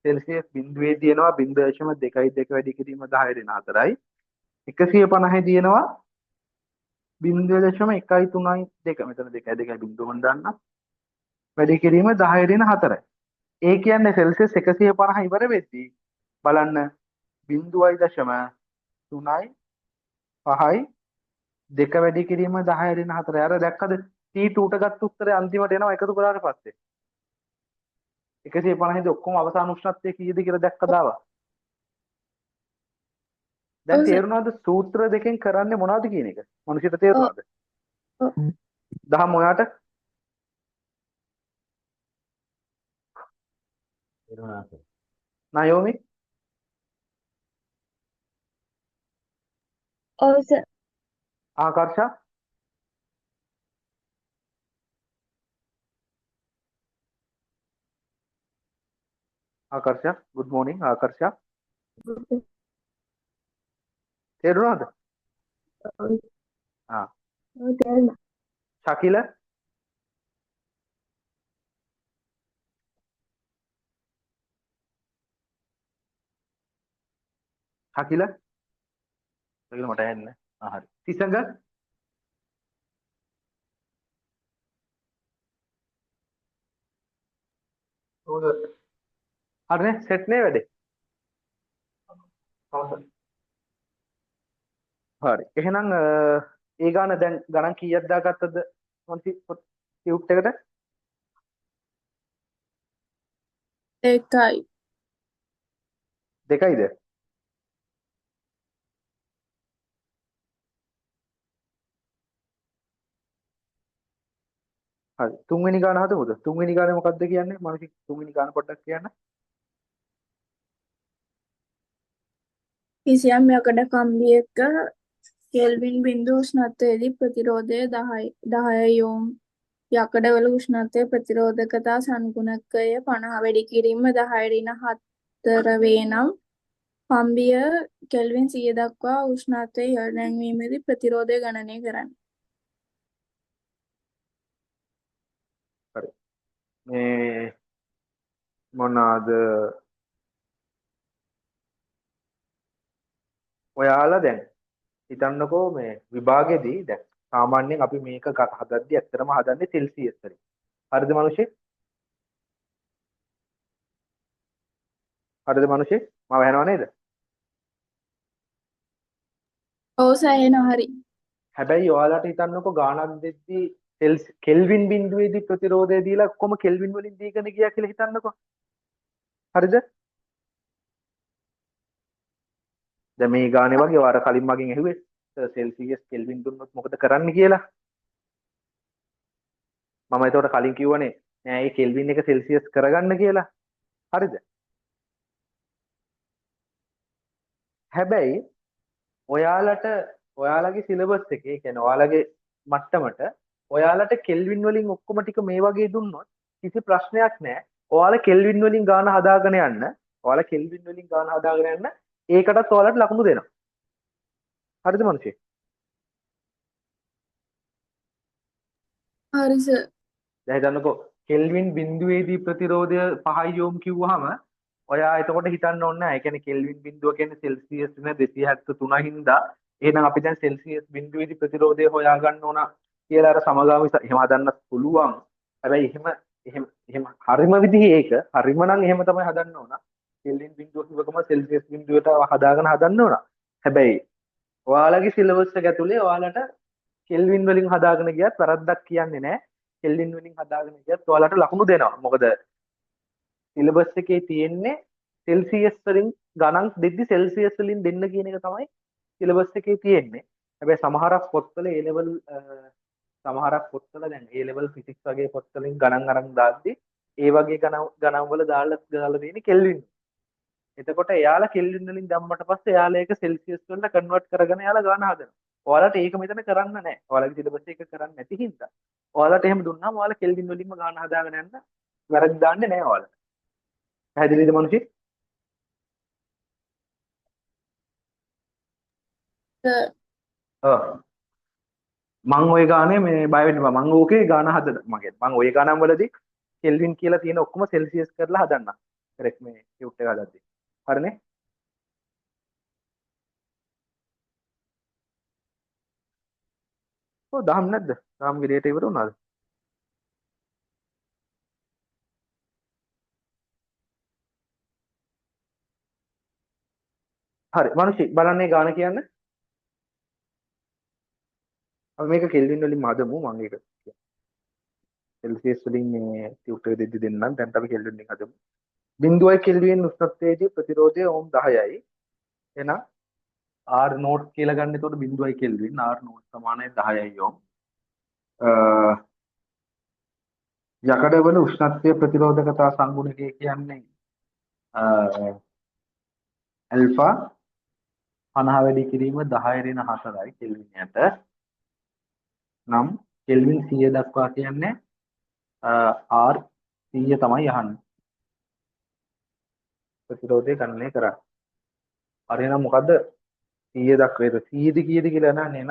සෙල්සියස් බිඳුවේදී එනවා 0.22 වැඩි කිරීම 10 ඍණ 4යි. 150 දී එනවා 0.132 මෙතන 2 2 බිඳුව මම දාන්නම් වැඩි කිරීම 10 ඍණ 4යි. ඒ කියන්නේ සෙල්සියස් 150 ඉවර වෙද්දී බලන්න 0.35 2 වැඩි කිරීම 10 ඍණ 4. අර දැක්කද T2 ට ගත්ත උත්තරේ අන්තිමට එනවා එකතු කරාට පස්සේ 150 දී ඔක්කොම අවසාන උෂ්ණත්වය කීයද කියලා දැක්කද ආවා. දැන් ඔව් සර්. තේරුණාද සූත්‍ර දෙකෙන් කරන්නේ මොනවද කියන එක? මනුෂ්‍යට තේරුණාද? ඔව්. දහම් ඔයාට තේරුණා සර්. නයෝමි ඔව් sir. Akarsha Akarsha good morning Akarsha තේරුණාද? ඔව් ආ ඔව් තේරුණා. ශකිල ශකිල ශකිල මට ඇහෙන්නේ නැහැ. ආ හරි. තිසංග ඔව් සර්. හරිනේ, සෙට් නේ වැඩේ. ඔව් සර්. හරි. එහෙනම් ඒ ගාන දැන් ගණන් කීයක් දාගත්තද මොන්ති ටියුට් එකට? 2යි. 2යිද? හරි. තුන්වෙනි ගාන හදමුද? තුන්වෙනි ගානේ මොකද්ද කියන්නේ? මම තුන්වෙනි ගාන පොඩ්ඩක් කියන්න. කිසියම් යකඩ කම්බියක කෙල්වින් බිඳු උෂ්ණත්වයේදී ප්‍රතිරෝධය 10 ඕම් යකඩවල උෂ්ණත්වය ප්‍රතිරෝධකතා සංගුණකය 50 වැඩි කිරීම 10 ඍණ 4 වේ නම් කම්බිය කෙල්වින් 100 දක්වා උෂ්ණත්වය ඉහළ නැංවීමේදී ප්‍රතිරෝධය ගණනය කරන්න. හරි. මේ මොනවාද ඔයාලා දැන් හිතන්නකෝ මේ විභාගෙදී දැන් සාමාන්‍යයෙන් අපි මේක හදද්දි ඇත්තටම හදන්නේ සෙල්සියස් වලින්. හරිද මනුෂ්‍ය? හරිද මනුෂ්‍ය? මම ඇහෙනව නේද? ඔව් සර්, එහෙනම් හරි. හැබැයි ඔයාලට හිතන්නකෝ ගාණක් දෙද්දි කෙල්වින් බිඳුවේදී ප්‍රතිරෝධය දීලා ඔක්කොම කෙල්වින් වලින් දීගෙන ගියා කියලා හිතන්නකෝ. හරිද? දැන් මේ ගානේ වගේ ඔයාලා කලින් මගෙන් ඇහුවේ සර් සෙල්සියස් කෙල්වින් දුන්නොත් මොකද කරන්න කියලා. මම එතකොට කලින් කිව්වනේ නෑ ඒ කෙල්වින් එක සෙල්සියස් කරගන්න කියලා. හරිද? හැබැයි ඔයාලට ඔයාලගේ සිලබස් එකේ, ඒ කියන්නේ ඔයාලගේ මට්ටමට ඔයාලට කෙල්වින් වලින් ඔක්කොම ටික මේ වගේ දුන්නොත් කිසි ප්‍රශ්නයක් නෑ. ඔයාලා කෙල්වින් වලින් ගාන හදාගෙන යන්න. ඔයාලා කෙල්වින් වලින් ගාන හදාගෙන යන්න. ඒකටත් ඔයාලට ලකුණු දෙනවා. හරිද මනුෂ්‍ය? හරි සර්. දැන් හිතන්නකෝ කෙල්වින් බිඳුවේදී ප්‍රතිරෝධය 5 ඕම් කිව්වහම ඔයා එතකොට හිතන්න ඕනේ නෑ. ඒ කියන්නේ කෙල්වින් බිඳුව කියන්නේ සෙල්සියස් ඍණ 273 හින්දා එහෙනම් අපි දැන් සෙල්සියස් බිඳුවේදී ප්‍රතිරෝධය හොයාගන්න ඕන කියලා අර සමගාමී එහෙම හදන්නත් පුළුවන්. හැබැයි එහෙම එහෙම එහෙම හරිම විදිහේ ඒක හරිම නම් එහෙම තමයි හදන්න ඕන. කෙල්වින් බිඳුව කිව්වකම සෙල්සියස් බිඳුවට හදාගෙන හදන්න ඕන. හැබැයි ඔයාලගේ සිලබස් එක ඇතුලේ ඔයාලට කෙල්වින් වලින් හදාගෙන ගියත් වැරද්දක් කියන්නේ නෑ. කෙල්වින් වලින් හදාගෙන ගියත් ඔයාලට ලකුණු දෙනවා. මොකද සිලබස් එකේ තියෙන්නේ සෙල්සියස් වලින් ගණන් දෙද්දි සෙල්සියස් වලින් දෙන්න කියන එක තමයි සිලබස් එකේ තියෙන්නේ. හැබැයි සමහරක් පොත්වල ඒ ලෙවල් සමහරක් පොත්වල දැන් ඒ ලෙවල් ෆිසික්ස් වගේ පොත්වලින් ගණන් අරන් දාද්දි ඒ වගේ ගණන් වල දාලා තියෙන්නේ කෙල්වින්. එතකොට එයාලා කෙල්වින් වලින් දැම්මට පස්සේ එයාලා ඒක සෙල්සියස් වලට කන්වර්ට් කරගෙන එයාලා ගාන හදනවා. ඔයාලට ඒක මෙතන කරන්න නෑ. ඔයාලගේ සිලබස් එක කරන්න නැති හින්දා. ඔයාලට එහෙම දුන්නාම ඔයාලා කෙල්වින් වලින්ම ගාන හදාගෙන යන්න වැරදි දාන්නේ නෑ ඔයාලට. පැහැදිලිද මනුෂි? සර්. ඔව්. මං ඔය ගානේ මේ බය වෙන්න එපා. මං ඕකේ ගාන හදන මගේ. මං ඔය ගානම් වලදී කෙල්වින් කියලා තියෙන ඔක්කොම සෙල්සියස් කරලා හදන්න. කරෙක්ට් මේ ටියුට් එක හදද්දී. හරිනේ? ඔව් දහම් නැද්ද? දහම්ගේ ඩේටා ඉවර වුණාද? හරි මනුෂි බලන්න මේ ගාන කියන්න. අපි මේක කෙල්වින් වලින් හදමු. මම ඒක සෙල්සියස් වලින් මේ ටියුට් එක දෙද්දි දෙන්නම්. දැන් අපි කෙල්වින් වලින් හදමු. බිඳුවයි කෙල්වින් උෂ්ණත්වයේදී ප්‍රතිරෝධය ඕම් 10යි. එහෙනම් R note කියලා ගන්න. එතකොට බිඳුවයි කෙල්වින් R note සමානයි 10යි ඕම්. යකඩවල උෂ්ණත්වය ප්‍රතිරෝධකතා සංගුණකය කියන්නේ ඇල්ෆා 50 වැඩි කිරීම 10 ඍණ 4යි කෙල්වින් යට. නම් කෙල්වින් 100 දක්වා කියන්නේ R 100 තමයි අහන්නේ. ප්‍රතිරෝධය ගණනය කරන්න. හරි එහෙනම් මොකද්ද 100 දක්වා ඒක 100ද කීයද කියලා නෑ නේද?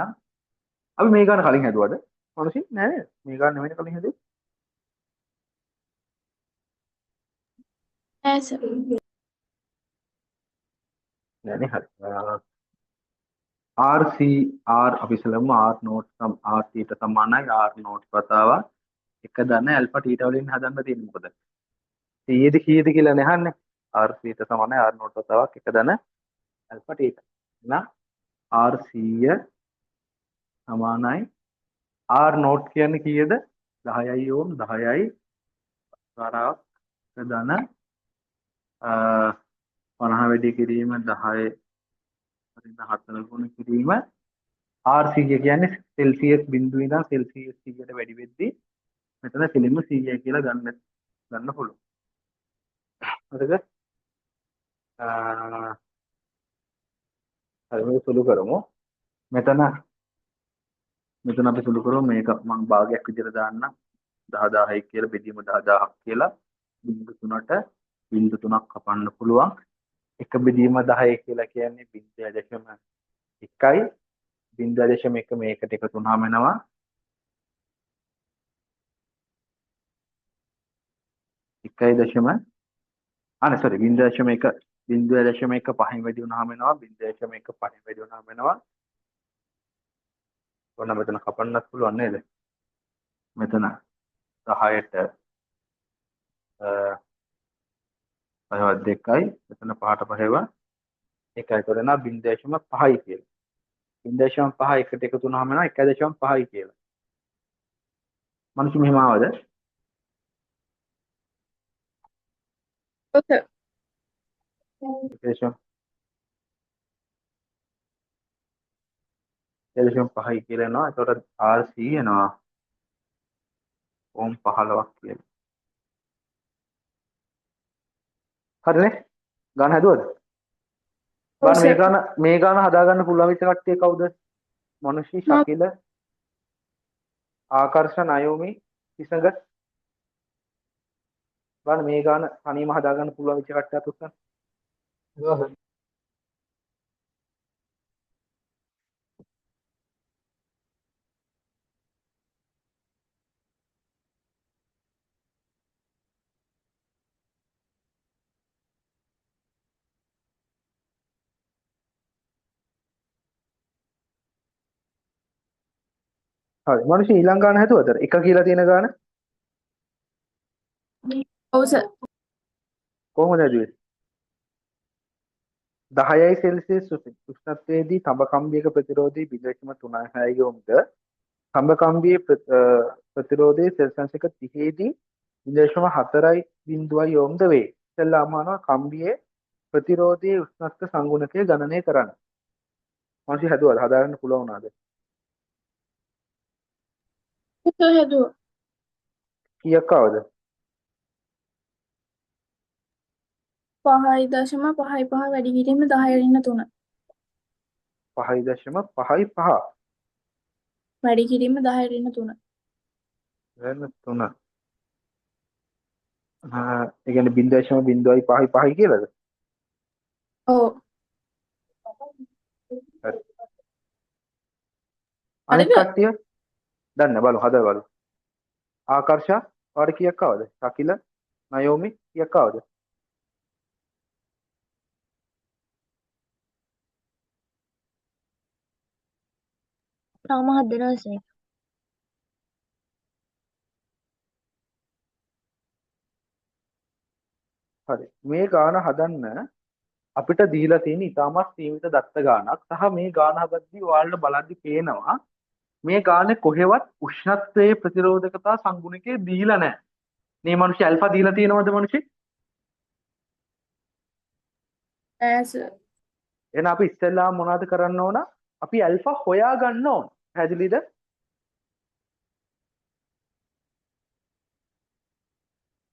අපි මේ ගාන කලින් හැදුවද? මනුෂි නෑ නේද? මේ ගාන නෙමෙයි කලින් හැදුවේ. නෑ සර්. නෑ නේ හරි. RC R අපි ඉස්සෙල්ලාම R note සම R θ සමානයි R note වතාවක් එක ධන ඇල්ෆා θ වලින් හදන්න තියෙන්නේ මොකද? 100ද කීයද කියලා නේ අහන්නේ. R 100ට සමානයි R note වතාවක් එක ධන ඇල්ෆා θ. එහෙනම් R 100 සමානයි R note කියන්නේ කීයද? 10යි ඕම් 10යි වරක් එක ධන 50 වැඩි කිරීම 10 ඍණ 4 ගුණ කිරීම R 100 කියන්නේ සෙල්සියස් බිංදුව ඉඳන් සෙල්සියස් 100ට වැඩි වෙද්දී මෙතන කෙලින්ම 100 කියලා ගන්න ගන්න පුළුවන්. හරිද? හරි, මේක සුළු කරමු. මෙතන මෙතන අපි සුළු කරමු. මේක මං භාගයක් විදිහට දාන්නම්. 10000යි කියලා බෙදීම 10000ක් කියලා බිංදු තුනට බිංදු තුනක් කපන්න පුළුවන්. එක බෙදීම 10 කියලා කියන්නේ 0.1යි. 0.1 මේකට එකතු වුණාම එනවා 1. අනේ සෝරි 0.1 0.1 පහෙන් වැඩි වුණාම එනවා 0.1 පහෙන් වැඩි වුණාම එනවා. ඔන්න මෙතන කපන්නත් පුළුවන් නේද? මෙතන 10ට පහවත් 2යි, මෙතන 5ට පහව 1යි. ඒතකොට එනවා 0.5යි කියලා. 0.5 එකට එකතු වුණාම එනවා 1.5යි කියලා. මනුෂ්‍ය මෙහෙම ආවද? ඔව් සර්. 1.5යි කියලා එනවා. එතකොට RC එනවා ඕම් 15ක් කියලා. හරිනේ? ගාන හැදුවද? ඔව් බලන්න මේ සර්. ගාන මේ ගාන හදාගන්න පුළුවන් වෙච්ච කට්ටිය කවුද? මනුෂි, මම ශකිල, ආකර්ෂ, නයෝමි, කිසඟ. බලන්න මේ ගාන තනියම හදාගන්න පුළුවන් වෙච්ච කට්ටිය අත උස්සන්න. හරි. මනුෂි ඊළඟ ගාන හැදුවද? එක කියලා තියෙන ගාන ඔව් සර්. කොහොමද හැදුවේ? 10යි සෙල්සියස් උෂ්ණත්වයේදී තඹ කම්බියක ප්‍රතිරෝධී 0.36 ඕම්ද තඹ කම්බියේ ප්‍රතිරෝධයේ සෙල්සියස් එක 30 දී 0.4 ඕම්ද වේ. ඉතින් අහනවා කම්බියේ ප්‍රතිරෝධයේ උෂ්ණත්ව සංගුණකය ගණනය කරන්න. මනුෂ්‍ය හැදුවද? හදාගන්න පුළුවන් වුණාද? සර් හැදුවා. කීයක් ආවද? 5.55 වැඩි කිරීම 10 ඍණ 3 5.55 වැඩි කිරීම 10 ඍණ 3. වෙන 3. ඒ කියන්නේ 0.055 කියලාද? ඔව්. හරි. අනිත් හරිද? කට්ටිය දන්න බලමු, හදලා බලමු. ආකර්ෂා ඔයාලට කීයක් ආවද? ශකිල, නයෝමි කීයක් ආවද? තාම හදනවා සර්. හරි. මේ ගාන හදන්න අපිට දීලා තියෙන ඉතාමත් සීමිත දත්ත ගානක් සහ මේ ගාන හදද්දී ඔයාලට බලද්දි පේනවා මේ ගානේ කොහෙවත් උෂ්ණත්වයේ ප්‍රතිරෝධකතා සංගුණකය දීලා නැහැ. මේ මිනිස්සු ඇල්ෆා දීලා තියෙනවද මිනිස්සු? නෑ සර්. එහෙනම් අපි ඉස්සෙල්ලාම මොනවද කරන්න ඕන? අපි ඇල්ෆා හොයා ගන්න ඕන. පැහැදිලිද?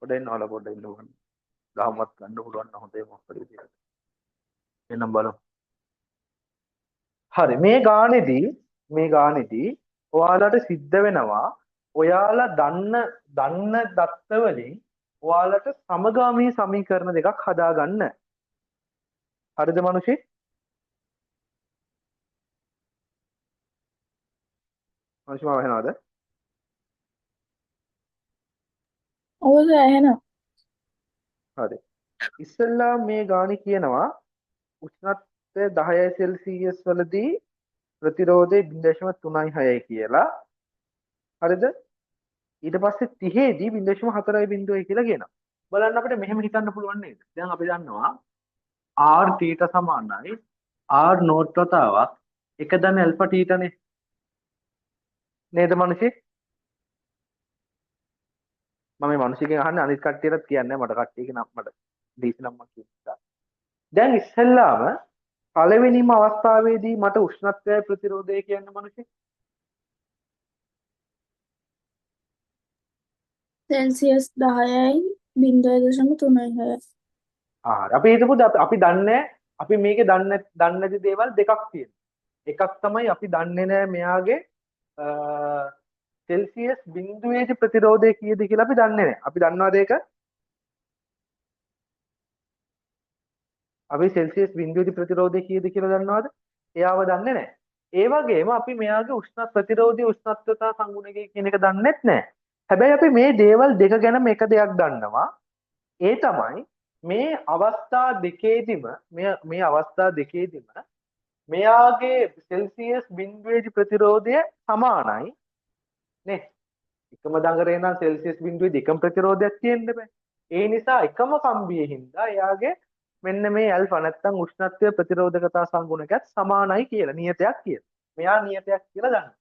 පොඩ්ඩක් ඉන්න ඔයාලා, පොඩ්ඩක් ඉන්න ඕන. ගහමත් ගන්න පුළුවන් නම් හොඳයි මොකක් හරි විදියට. එහෙනම් බලමු. හරි, මේ ගානේදී ඔයාලට සිද්ධ වෙනවා ඔයාලා දන්න දන්න දත්ත වලින් ඔයාලට සමගාමී සමීකරණ දෙකක් හදාගන්න. හරිද මනුෂි? මනුෂි මාව ඇහෙනවද? ඔව් සර් ඇහෙනවා. හරි. ඉස්සෙල්ලා මේ ගානේ කියනවා උෂ්ණත්වය 10 සෙල්සියස් වලදී ප්‍රතිරෝධය 0.36යි කියලා. හරිද? ඊට පස්සේ 30 දී 0.4 කියලා කියනවා. බලන්න අපිට මෙහෙම හිතන්න පුළුවන් නේද? දැන් අපි දන්නවා r θ සමානයි r note වතාවක් 1 ධන ඇල්ෆා θ නේ. නේද මනුෂි? මම මේ මනුෂිගෙන් අහන්නේ අනිත් කට්ටියටත් කියන්නේ මට කට්ටියගේ නම් මට දීසි නම් මම කියනවා. දැන් ඉස්සෙල්ලාම පළවෙනිම අවස්ථාවේදී මට උෂ්ණත්වය ප්‍රතිරෝධය කියන්න මනුෂි. සෙල්සියස් 10යි 0.36. ආ හරි. අපි හිතමු අපි දන්නේ අපි මේකේ දන්නේ දන්නේ නැති දේවල් දෙකක් තියෙනවා. එකක් තමයි අපි දන්නේ නැහැ මෙයාගේ සෙල්සියස් බිඳුවේදී ප්‍රතිරෝධය කීයද කියලා අපි දන්නේ නැහැ. අපි දන්නවද ඒක? අපි සෙල්සියස් බිඳුවේදී ප්‍රතිරෝධය කීයද කියලා දන්නවද? එයාව දන්නේ නැහැ. ඒ වගේම අපි මෙයාගේ උෂ්ණ ප්‍රතිරෝධී උෂ්ණත්වතා සංගුණකය කියන එක දන්නෙත් නැහැ. හැබැයි අපි මේ දේවල් දෙක ගැනම එක දෙයක් දන්නවා. ඒ තමයි මේ අවස්ථා දෙකේදීම මේ මේ අවස්ථා දෙකේදීම මෙයාගේ සෙල්සියස් බිඳුවේදී ප්‍රතිරෝධය සමානයි නේ. එකම දඟරේ නම් සෙල්සියස් බිඳුවේදී එකම ප්‍රතිරෝධයක් තියෙන්න බෑ. ඒ නිසා එකම කම්බියේ හින්දා එයාගේ මෙන්න මේ ඇල්ෆා නැත්තම් උෂ්ණත්වය ප්‍රතිරෝධකතා සංගුණකයත් සමානයි කියලා නියතයක් කියලා. මෙයා නියතයක් කියලා දන්නවා.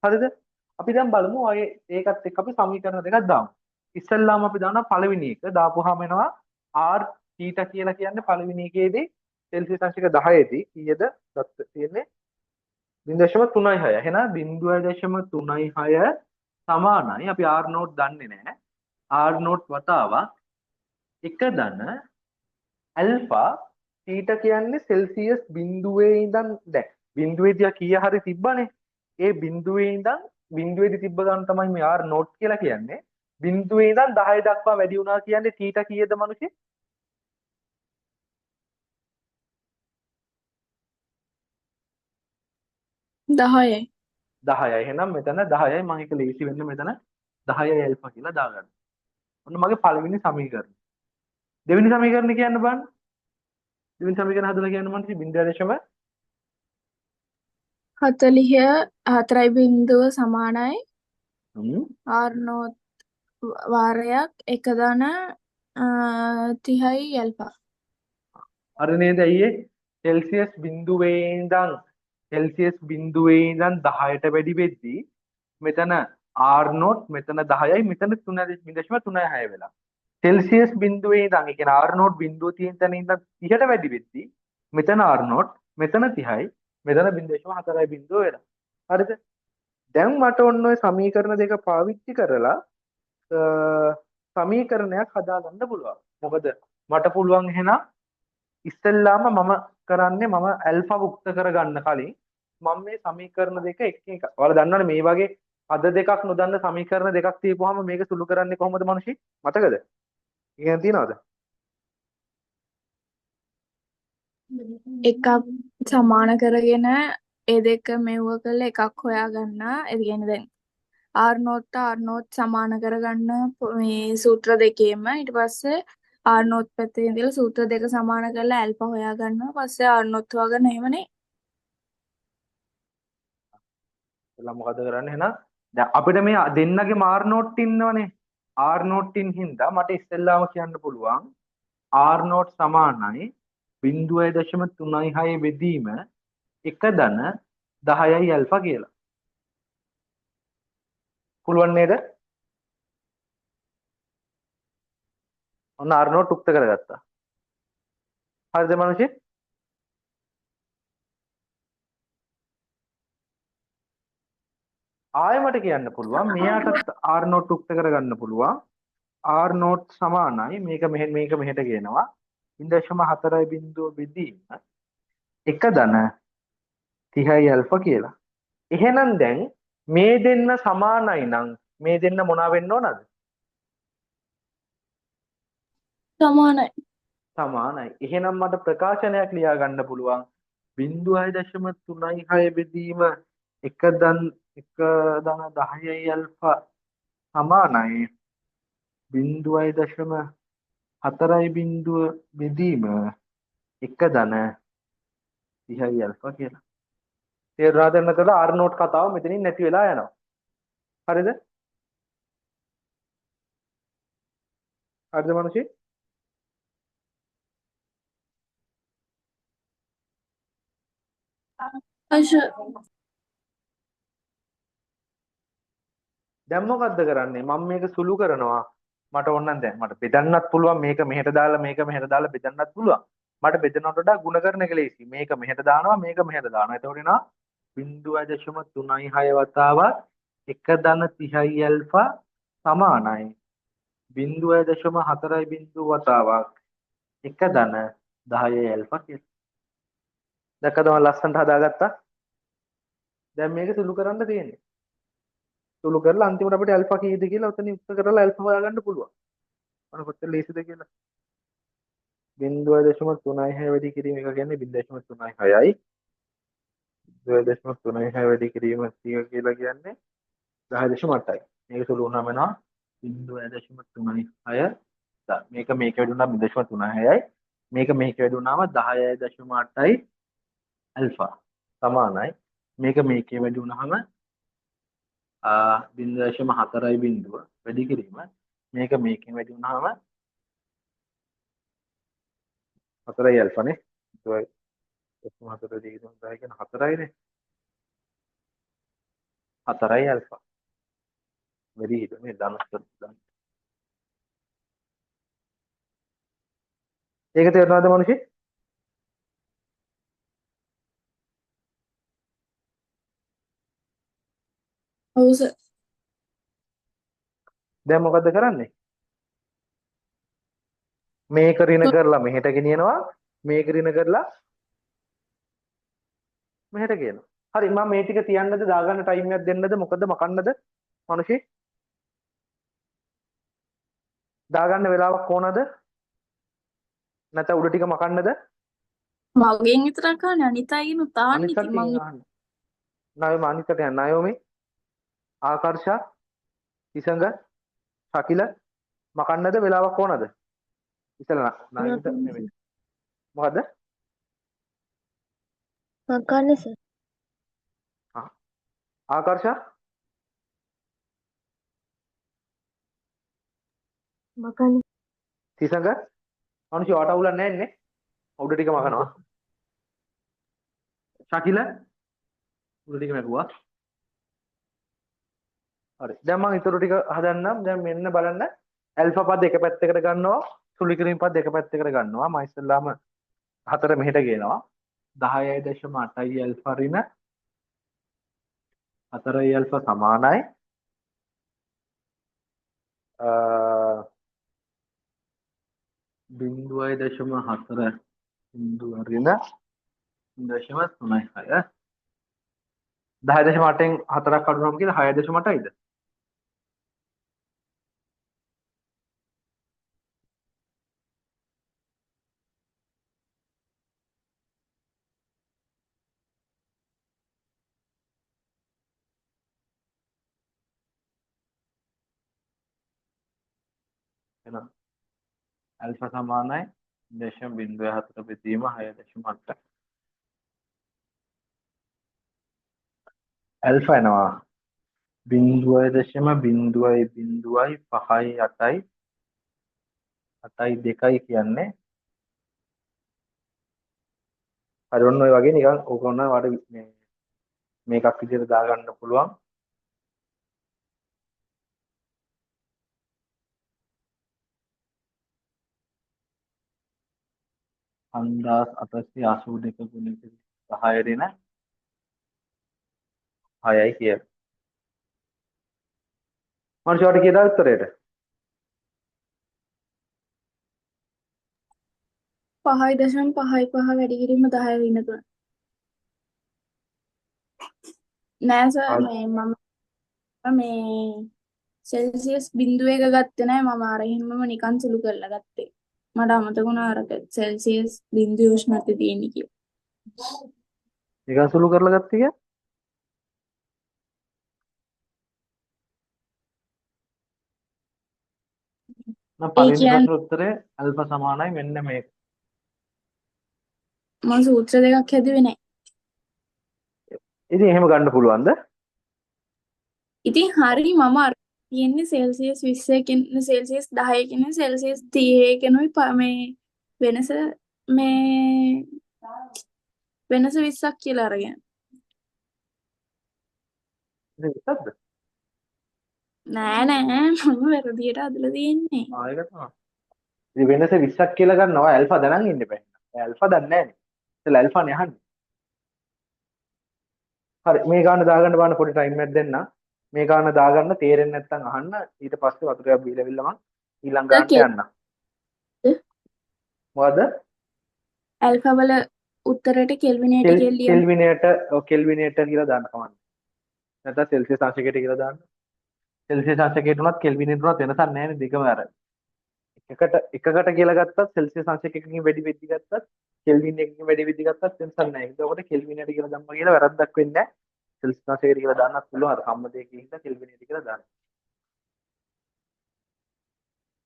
හරිද? අපි දැන් බලමු ඔය ඒකත් එක්ක අපි සමීකරණ දෙකක් දාමු. ඉස්සෙල්ලාම අපි දානවා පළවෙනි එක. දාපුවාම එනවා r θ කියලා කියන්නේ පළවෙනි එකේදී සෙල්සියස් අංශක 10 දී කීයද දත්ත තියෙන්නේ 0.36. එහෙනම් 0.36 සමානයි අපි r note දන්නේ නැහැ. r note වතාවක් 1 ධන ඇල්ෆා θ කියන්නේ සෙල්සියස් බිඳුවේ ඉඳන් දැන් බිඳුවේ තියා කීය හරි තිබ්බනේ. ඒ බිඳුවේ ඉඳන් බිඳුවේදී තිබ්බ ගන්න තමයි මේ r note කියලා කියන්නේ. බිඳුවේ ඉඳන් 10 දක්වා වැඩි වුණා කියන්නේ θ කීයද මනුෂ්‍ය? 10යි. 10යි. එහෙනම් මෙතන 10යි මම එක ලේසි වෙන්න මෙතන 10යි ඇල්ෆා කියලා දාගන්න. ඔන්න මගේ පළවෙනි සමීකරණය. දෙවෙනි සමීකරණය කියන්න බලන්න. දෙවෙනි සමීකරණ හදලා කියන්න මන්ට 0.40 4 සමානයි R note වාරයක් 1 ධන 30යි ඇල්ෆා. හරි නේද අයියේ? සෙල්සියස් බිඳුවේ ඉඳන් සෙල්සියස් බිඳුවේ ඉඳන් 10ට වැඩි වෙද්දී මෙතන R note මෙතන 10යි මෙතන 3.36 වෙලා. සෙල්සියස් බිඳුවේ ඉඳන් ඒ කියන්නේ R note බිඳුව තියෙන තැන ඉඳන් 30ට වැඩි වෙද්දී මෙතන R note මෙතන 30යි මෙතන 0.4 වෙලා. හරිද? දැන් මට ඔන්න ඔය සමීකරණ දෙක පාවිච්චි කරලා සමීකරණයක් හදාගන්න පුළුවන්. මොකද මට පුළුවන් එහෙනම් ඉස්සෙල්ලාම මම කරන්නේ මම ඇල්ෆා උක්ත කරගන්න කලින් මම මේ සමීකරණ දෙක එක එක ඔයාලා දන්නවනේ මේ වගේ පද දෙකක් නොදන්න සමීකරණ දෙකක් තියපුවාම මේක සුළු කරන්නේ කොහොමද මනුෂි? මතකද? ඉගෙන තියනවද? එකක් සමාන කරගෙන ඒ දෙක මෙව්ව කරලා එකක් හොයාගන්න. ඒ කියන්නේ දැන් R note R note සමාන කරගන්න මේ සූත්‍ර දෙකේම ඊට පස්සේ R note පැත්තේ ඉඳලා සූත්‍ර දෙක සමාන කරලා ඇල්ෆා හොයාගන්නවා. පස්සේ R note හොයාගන්න එහෙමනේ. එලා මොකද කරන්නේ එහෙනම්? දැන් අපිට මේ දෙන්නගේම R note ඉන්නවනේ. R note ඉන් හින්දා මට ඉස්සෙල්ලාම කියන්න පුළුවන් R note සමානයි 0.36 බෙදීම 1 ධන 10යි ඇල්ෆා කියලා. පුළුවන් නේද? ඔන්න R note උක්ත කරගත්තා. හරිද මනුෂ්‍ය? ආයෙ මට කියන්න පුළුවන් මෙයාටත් R note උක්ත කරගන්න පුළුවන්. R note සමානයි මේක මෙහෙ මේක මෙහෙට ගේනවා 0.4 බෙදීම 1 ධන 30යි ඇල්ෆා කියලා. එහෙනම් දැන් මේ දෙන්න සමානයි නම් මේ දෙන්න මොනවා වෙන්න ඕනද? සමානයි. සමානයි. එහෙනම් මට ප්‍රකාශනයක් ලියා ගන්න පුළුවන් 0.36 බෙදීම 1 ධන 1 ධන 10යි ඇල්ෆා සමානයි 0.4 බෙදීම 1 ධන 30යි ඇල්ෆා කියලා. තේරුණාද නැතද? R note කතාව මෙතනින් නැති වෙලා යනවා. හරිද? හරිද මනුෂි? අශ දැන් මොකද්ද කරන්නේ? මම මේක සුළු කරනවා. මට ඕන නම් දැන් මට බෙදන්නත් පුළුවන්, මේක මෙහෙට දාලා මේක මෙහෙට දාලා බෙදන්නත් පුළුවන්. මට බෙදනවට වඩා ගුණ කරන එක ලේසි. මේක මෙහෙට දානවා, මේක මෙහෙට දානවා. එතකොට එනවා 0.36 වතාවක් 1 ධන 30 ඇල්ෆා සමානයි 0.4 බිංදුව වතාවක් 1 ධන 10 ඇල්ෆා කියලා. දැක්කද මම ලස්සනට හදාගත්තා? දැන් මේක සුළු කරන්න තියෙන්නේ. සුළු කරලා අන්තිමට අපිට ඇල්ෆා කීයද කියලා ඔතනින් උත්තර කරලා ඇල්ෆා හොයාගන්න පුළුවන්. අර කොච්චර ලේසිද කියලා. 0.36 වැඩි කිරීම එක කියන්නේ 0.36යි. 0.36 වැඩි කිරීම 100 කියලා කියන්නේ 10.8යි. මේක සුළු වුණාම එනවා 0.36. මේක මේක වැඩි වුණාම 0.36යි. මේක මේක වැඩි වුණාම 10.8යි ඇල්ෆා සමානයි. මේක මේකේ වැඩි වුණාම 0.4 බිංදුව වැඩි කිරීම මේක මේකෙන් වැඩි වුණාම 4යි ඇල්ෆා නේ. 0.4 වැඩි කිරීම 10 කියන්නේ 4යි නේ. 4යි ඇල්ෆා වැඩි කිරීම මේ ධන ධන. ඒක තේරුණාද මනුෂි? ඔව් සර්. දැන් මොකද්ද කරන්නේ? මේක ඍණ කරලා මෙහෙට ගෙනියනවා, මේක ඍණ කරලා මෙහෙට ගේනවා. හරි, මම මේ ටික තියන්නද, දාගන්න ටයිම් එකක් දෙන්නද, මොකද මකන්නද මනුෂි? දාගන්න වෙලාවක් ඕනද? නැත්නම් උඩ ටික මකන්නද? මගෙන් විතරක් අහන්නේ, අනිත් අයගෙනුත් අහන්න. අනිත් ඉතින් කට්ටියගෙන් මං අහන්න. නයෝමි අනිත් කට්ටිය අහන්න. නයෝමි, ආකර්ෂා, ඉසඟ, ශකිල මකන්නද වෙලාවක් ඕනද? ඉතල නයෝමිට නෙමෙයි. මොකද්ද? මකන්න සර්. ආකර්ෂා මකන්න. තිසඟ මනුෂ්‍ය වට අවුලක් නැහැ නේ. උඩ ටික මකනවා. ශකිල උඩ ටික මැකුවා. හරි. දැන් මම ඊටු ටික හදන්නම්. දැන් මෙන්න බලන්න. ඇල්ෆා පද එක පැත්තකට ගන්නවා. සුළු කිරීම පද එක පැත්තකට ගන්නවා. මම ඉස්සෙල්ලාම 4 මෙහෙට ගේනවා. 10.8 ඇල්ෆා ඍණ 4 ඇල්ෆා සමානයි 0.4 බිංදුව ඍණ 0.36 10.8න් 4ක් අඩු වුණාම කියලා 6.8යිද? එහෙනම් ඇල්ෆා සමානයි 0.4 බෙදීම 6.8. ඇල්ෆා එනවා 0.0.0 5යි 8යි 8යි 2යි කියන්නේ හරි. ඔන්න ඔය වගේ නිකන් ඕක ඔන්න ඔයාලට මේ මේකක් විදිහට දාගන්න පුළුවන්. 5882 ගුණ 10 ඍණ 6යි කියලා. මනුෂ්‍ය වට කීයද උත්තරේට? 5.55 වැඩි කිරීම 10 ඍණ 3. නෑ සර්, මේ මම මේ සෙල්සියස් බිංදුව එක ගත්තේ නෑ. මම අර එහෙමම නිකන් සුළු කරලා ගත්තේ. මට අමතක වුණා අරක සෙල්සියස් බිංදුවේ උෂ්ණත්වය තියෙන්නේ කියලා. නිකන් සුළු කරලා ගත්තේ කිය? නම් ඒ පළවෙනි කියන්නේ ප්‍රශ්න උත්තරේ ඇල්ෆා සමානයි මෙන්න මේක. මම සූත්‍ර දෙකක් හැදුවේ නෑ. ඉතින් එහෙම ගන්න පුළුවන්ද? ඉතින් හරි, මම අර තියෙන්නේ සෙල්සියස් 20කින් සෙල්සියස් 10කින් සෙල්සියස් 30කිනුයි මේ වෙනස මේ වෙනස 20ක් කියලා අරගෙන. ඉතින් 20ක්ද? නෑ නෑ මම වැරදියට හදලා තියෙන්නේ. ආ ඒක තමයි. ඉතින් වෙනස 20ක් කියලා ගන්නවා ඇල්ෆා දැනන් ඉන්න එපා. ඇල්ෆා දන්නේ නෑනේ. ඉතින් ඇල්ෆා නේ අහන්නේ. හරි මේ ගාන දාගන්න බලන්න පොඩි ටයිම් එකක් දෙන්න. මේ ගාන දාගන්න තේරෙන්නේ නැත්නම් අහන්න. ඊට පස්සේ වතුර ටිකක් බීලා විල්ල මං ඊළඟ ගානට යන්න. මොකද? ඇල්ෆා වල උත්තරයට කෙල්විනේටර් කියලා ලියන්න. කෙල්විනේටර් ඔව් කෙල්විනේටර් කියලා දාන්න කමන්නේ. නැත්නම් සෙල්සියස් අංශකයට කියලා දාන්න. සෙල්සියස් අංශකයට උනත් කෙල්විනේටර් උනත් වෙනසක් නැහැ නේ දෙකම අර. එකකට කියලා ගත්තත් සෙල්සියස් අංශකයකින් වැඩි වෙද්දි ගත්තත් කෙල්වින් එකකින් වැඩි වෙද්දි ගත්තත් වෙනසක් නැහැ. එතකොට කෙල්විනේටර් කියලා දැම්මා කියලා වැරද්දක් වෙන්නේ නැහැ. සෙල්සියස් අංශකයට කියලා දාන්නත් පුළුවන්. අර සම්මතයකින් හින්දා කෙල්විනේටර් කියලා දාන්න.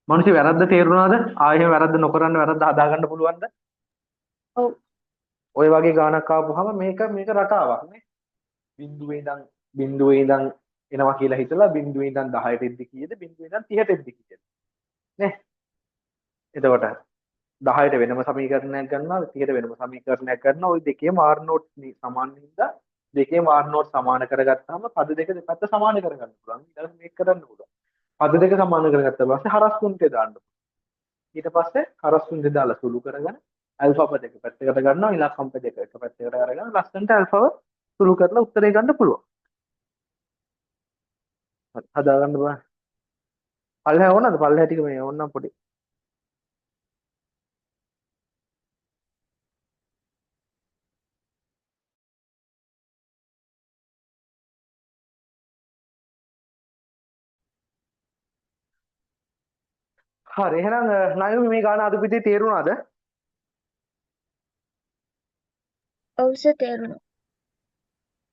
මනුෂ්‍ය වැරද්ද තේරුණාද? ආයෙ වැරද්ද නොකරන්න වැරද්ද හදාගන්න පුළුවන්ද? ඔව්. ඔය වගේ ගානක් ආපුවහම මේක මේක රටාවක් නේ. බිඳුවේ ඉඳන් එනවා කියලා හිතලා බිඳුවේ ඉඳන් 10ට එද්දි කීයද? බිඳුවේ ඉඳන් 30ට එද්දි කීයද? නේ? එතකොට 10ට වෙනම සමීකරණයක් ගන්නවා 30ට වෙනම සමීකරණයක් ගන්නවා. ওই දෙකේම R note සමාන හින්දා දෙකේම R note සමාන කරගත්තාම පද දෙක දෙපැත්ත සමාන කරගන්න පුළුවන්. ඊළඟට මේක කරන්න පුළුවන්. පද දෙක සමාන කරගත්ත පස්සේ හරස් ගුණිතය දාන්න පුළුවන්. ඊට පස්සේ හරස් ගුණිතය දාලා සුළු කරගෙන ඇල්ෆා පද එක පැත්තකට ගන්නවා ඉලක්කම් පද දෙක එක පැත්තකට අරගෙන ලස්සනට ඇල්ෆාව සුළු කරලා උත්තරේ ගන්න පුළුවන්. හරි හදාගන්න බලන්න. පල්ලෙහා ඕනද? පල්ලෙහා ටික මේ ඕනනම් පොඩි. හරි එහෙනම් නයෝමි මේ ගාන අද පිටේ තේරුණාද? ඔව් සර් තේරුණා.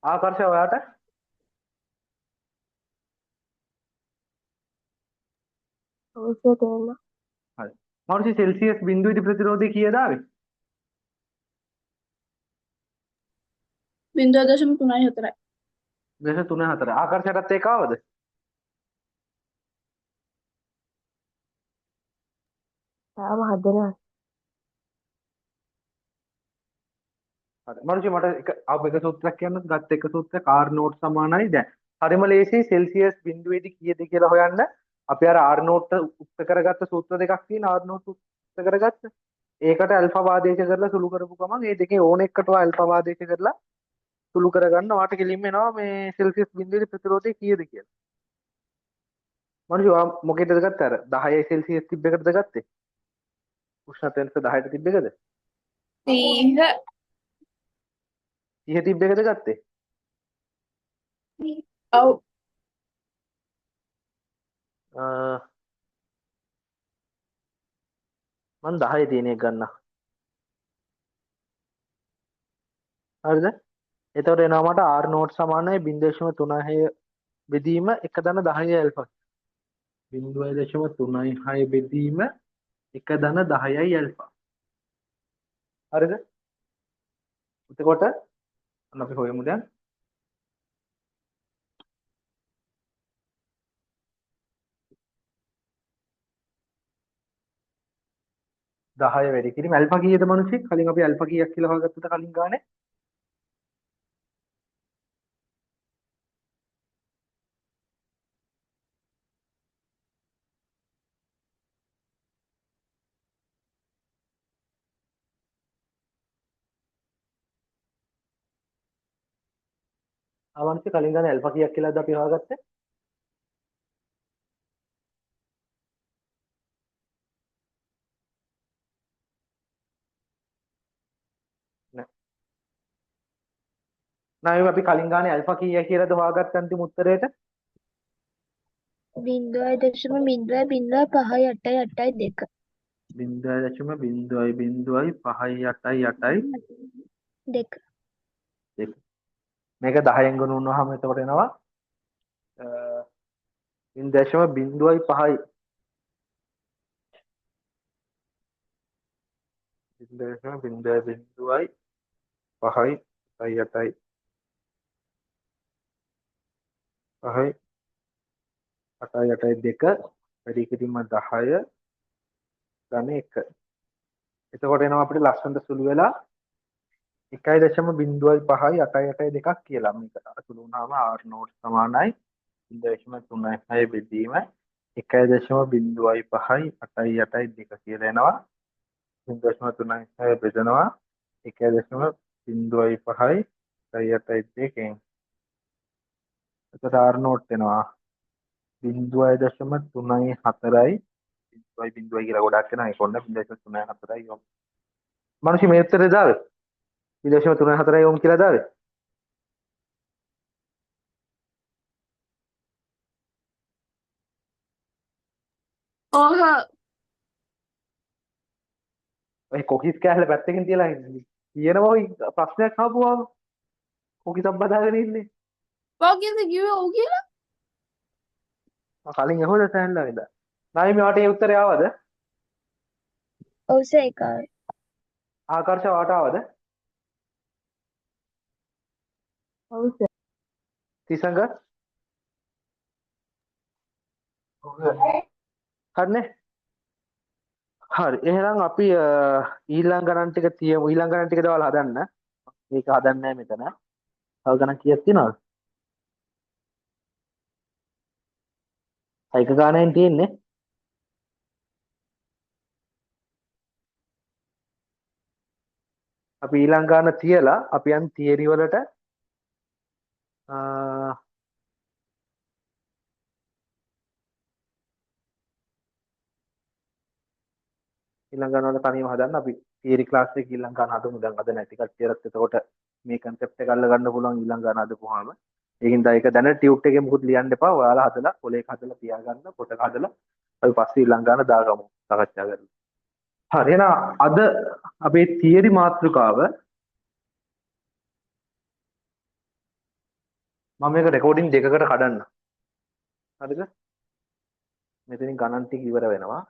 ආකර්ෂ ඔයාට? ඔව් සර් තේරුණා. හරි. මනුෂ්‍ය සෙල්සියස් බිඳුවේදී ප්‍රතිරෝධය කීයද ආවේ? 0.34යි. 0.34. ආකර්ෂයටත් ඒක ආවද? තාම හදනවා. හරි. මනුෂ්‍ය මට එක ආපු එක සූත්‍රයක් කියන්න. ගත්ත එක සූත්‍රයක් R note සමානයි. දැන් හරිම ලේසි සෙල්සියස් බිඳුවේදී කීයද කියලා හොයන්න. අපි අර R note උක්ත කරගත්ත සූත්‍ර දෙකක් තියෙන R note උක්ත කරගත්ත. ඒකට ඇල්ෆා වාදේශ කරලා සුළු කරපු ගමන් ඒ දෙකේ ඕන එකකට ඇල්ෆා වාදේශ කරලා සුළු කරගන්න ඔයාට කෙලින්ම එනවා මේ සෙල්සියස් බිඳුවේදී ප්‍රතිරෝධය කීයද කියලා. මනුෂ්‍ය ඔයා මොකේද ගත්තේ අර 10 සෙල්සියස් තිබ්බ එකටද ගත්තේ? උෂ්ණත්වය වෙනස 10ට තිබ්බ එකද? 30. 30 තිබ්බ එකද ගත්තේ? ඔව්. මං 10 තියෙන එක ගන්නම්. හරිද? එතකොට එනවා මට R note සමානයි 0.36 බෙදීම 1.10 ඇල්ෆා. 0.36 බෙදීම 1.10යි ඇල්ෆා. හරිද? එතකොට අන්න අපි හොයමු දැන්. 10 වැඩි කිරීම ඇල්ෆා කීයද මනුස්සයෙක්? කලින් අපි ඇල්ෆා කීයක් කියලා හොයාගත්තද කලින් ගානේ? ආ මනුස්සයෙක් කලින් ගානේ ඇල්ෆා කීයක් කියලාද අපි හොයාගත්තේ? නෑ. නෑ අපි කලින් ගානේ ඇල්ෆා කීය කියලාද හොයාගත්ත අන්තිම උත්තරේට? 0.0.058882. 0.0.0588 2. 2. මේක 10න් ගුණ වුණාම එතකොට එනවා 0.05යි 0.05 5යි 8යි 5යි 8 8 2 වැඩි කිරීම 10 ධන 1. එතකොට එනවා අපිට ලස්සනට සුළු වෙලා 1.05 8 8 2ක් කියලා. මේක සුළු වුණාම R note සමානයි 0.36 බෙදීම 1.05 8 8 2 කියලා එනවා. 0.36 බෙදනවා 1.05 8 8 2කින්. එතකොට R note එනවා 0.34යි 0 0 කියලා ගොඩක් එනවා. ඒක ඔන්න 0.34යි ඕම්. මනුෂ්‍ය මේ උත්තරේ දාවේ 0.34යි ඕම් කියලා දාවේ. ඔව්. ඔය කොකිස් කෑල්ල පැත්තකින් තියලා කියනවා ඔය ප්‍රශ්නයක් අහපුවාම කොකිසක් බදාගෙන ඉන්නේ. ඔව් කියද කිව්වේ ඔව් කියලා? මම කලින් ඇහුවද සෑහලා නේද? නායි මෙයාට ඒ උත්තරේ ආවද? ඔව් සර් ඒක ආවේ. ආකර්ෂ වාට ආවද? ඔව් සර්. තිසංග හරිනේ. හරි එහෙනම් අපි ඊළඟ ගණන් ටික තියමු. ඊළඟ ගණන් ටික දාලා හදන්න. මේක හදන්නේ නැහැ මෙතන. තව ගණන් කීයක් තියෙනවද? එක ගානෙන් තියෙන්නේ. අපි ඊළඟ ගාන තියලා අපි යන් තියරි වලට ඊළඟ ගාන වල තනියම හදන්න. අපි තියරි ක්ලාස් එකේ ඊළඟ ගාන හදමු. දැන් අද නැති කට්ටියටත් එතකොට මේ කන්සෙප්ට් එක අල්ල ගන්න පුළුවන් ඊළඟ ගාන හදපුවාම. ඒ හින්දා ඒක දැන ටියුට් එකේ මොකුත් ලියන්න එපා. ඔයාලා හදලා පොලේක හදලා තියාගන්න, පොතක හදලා අපි පස්සේ ඊළඟ ගාන දාගමු සාකච්ඡා කරලා. හරි එහෙනම් අද අපේ තියරි මාතෘකාව මම මේක රෙකෝඩින් දෙකකට කඩන්න. හරිද? මෙතනින් ගණන් ටික ඉවර වෙනවා.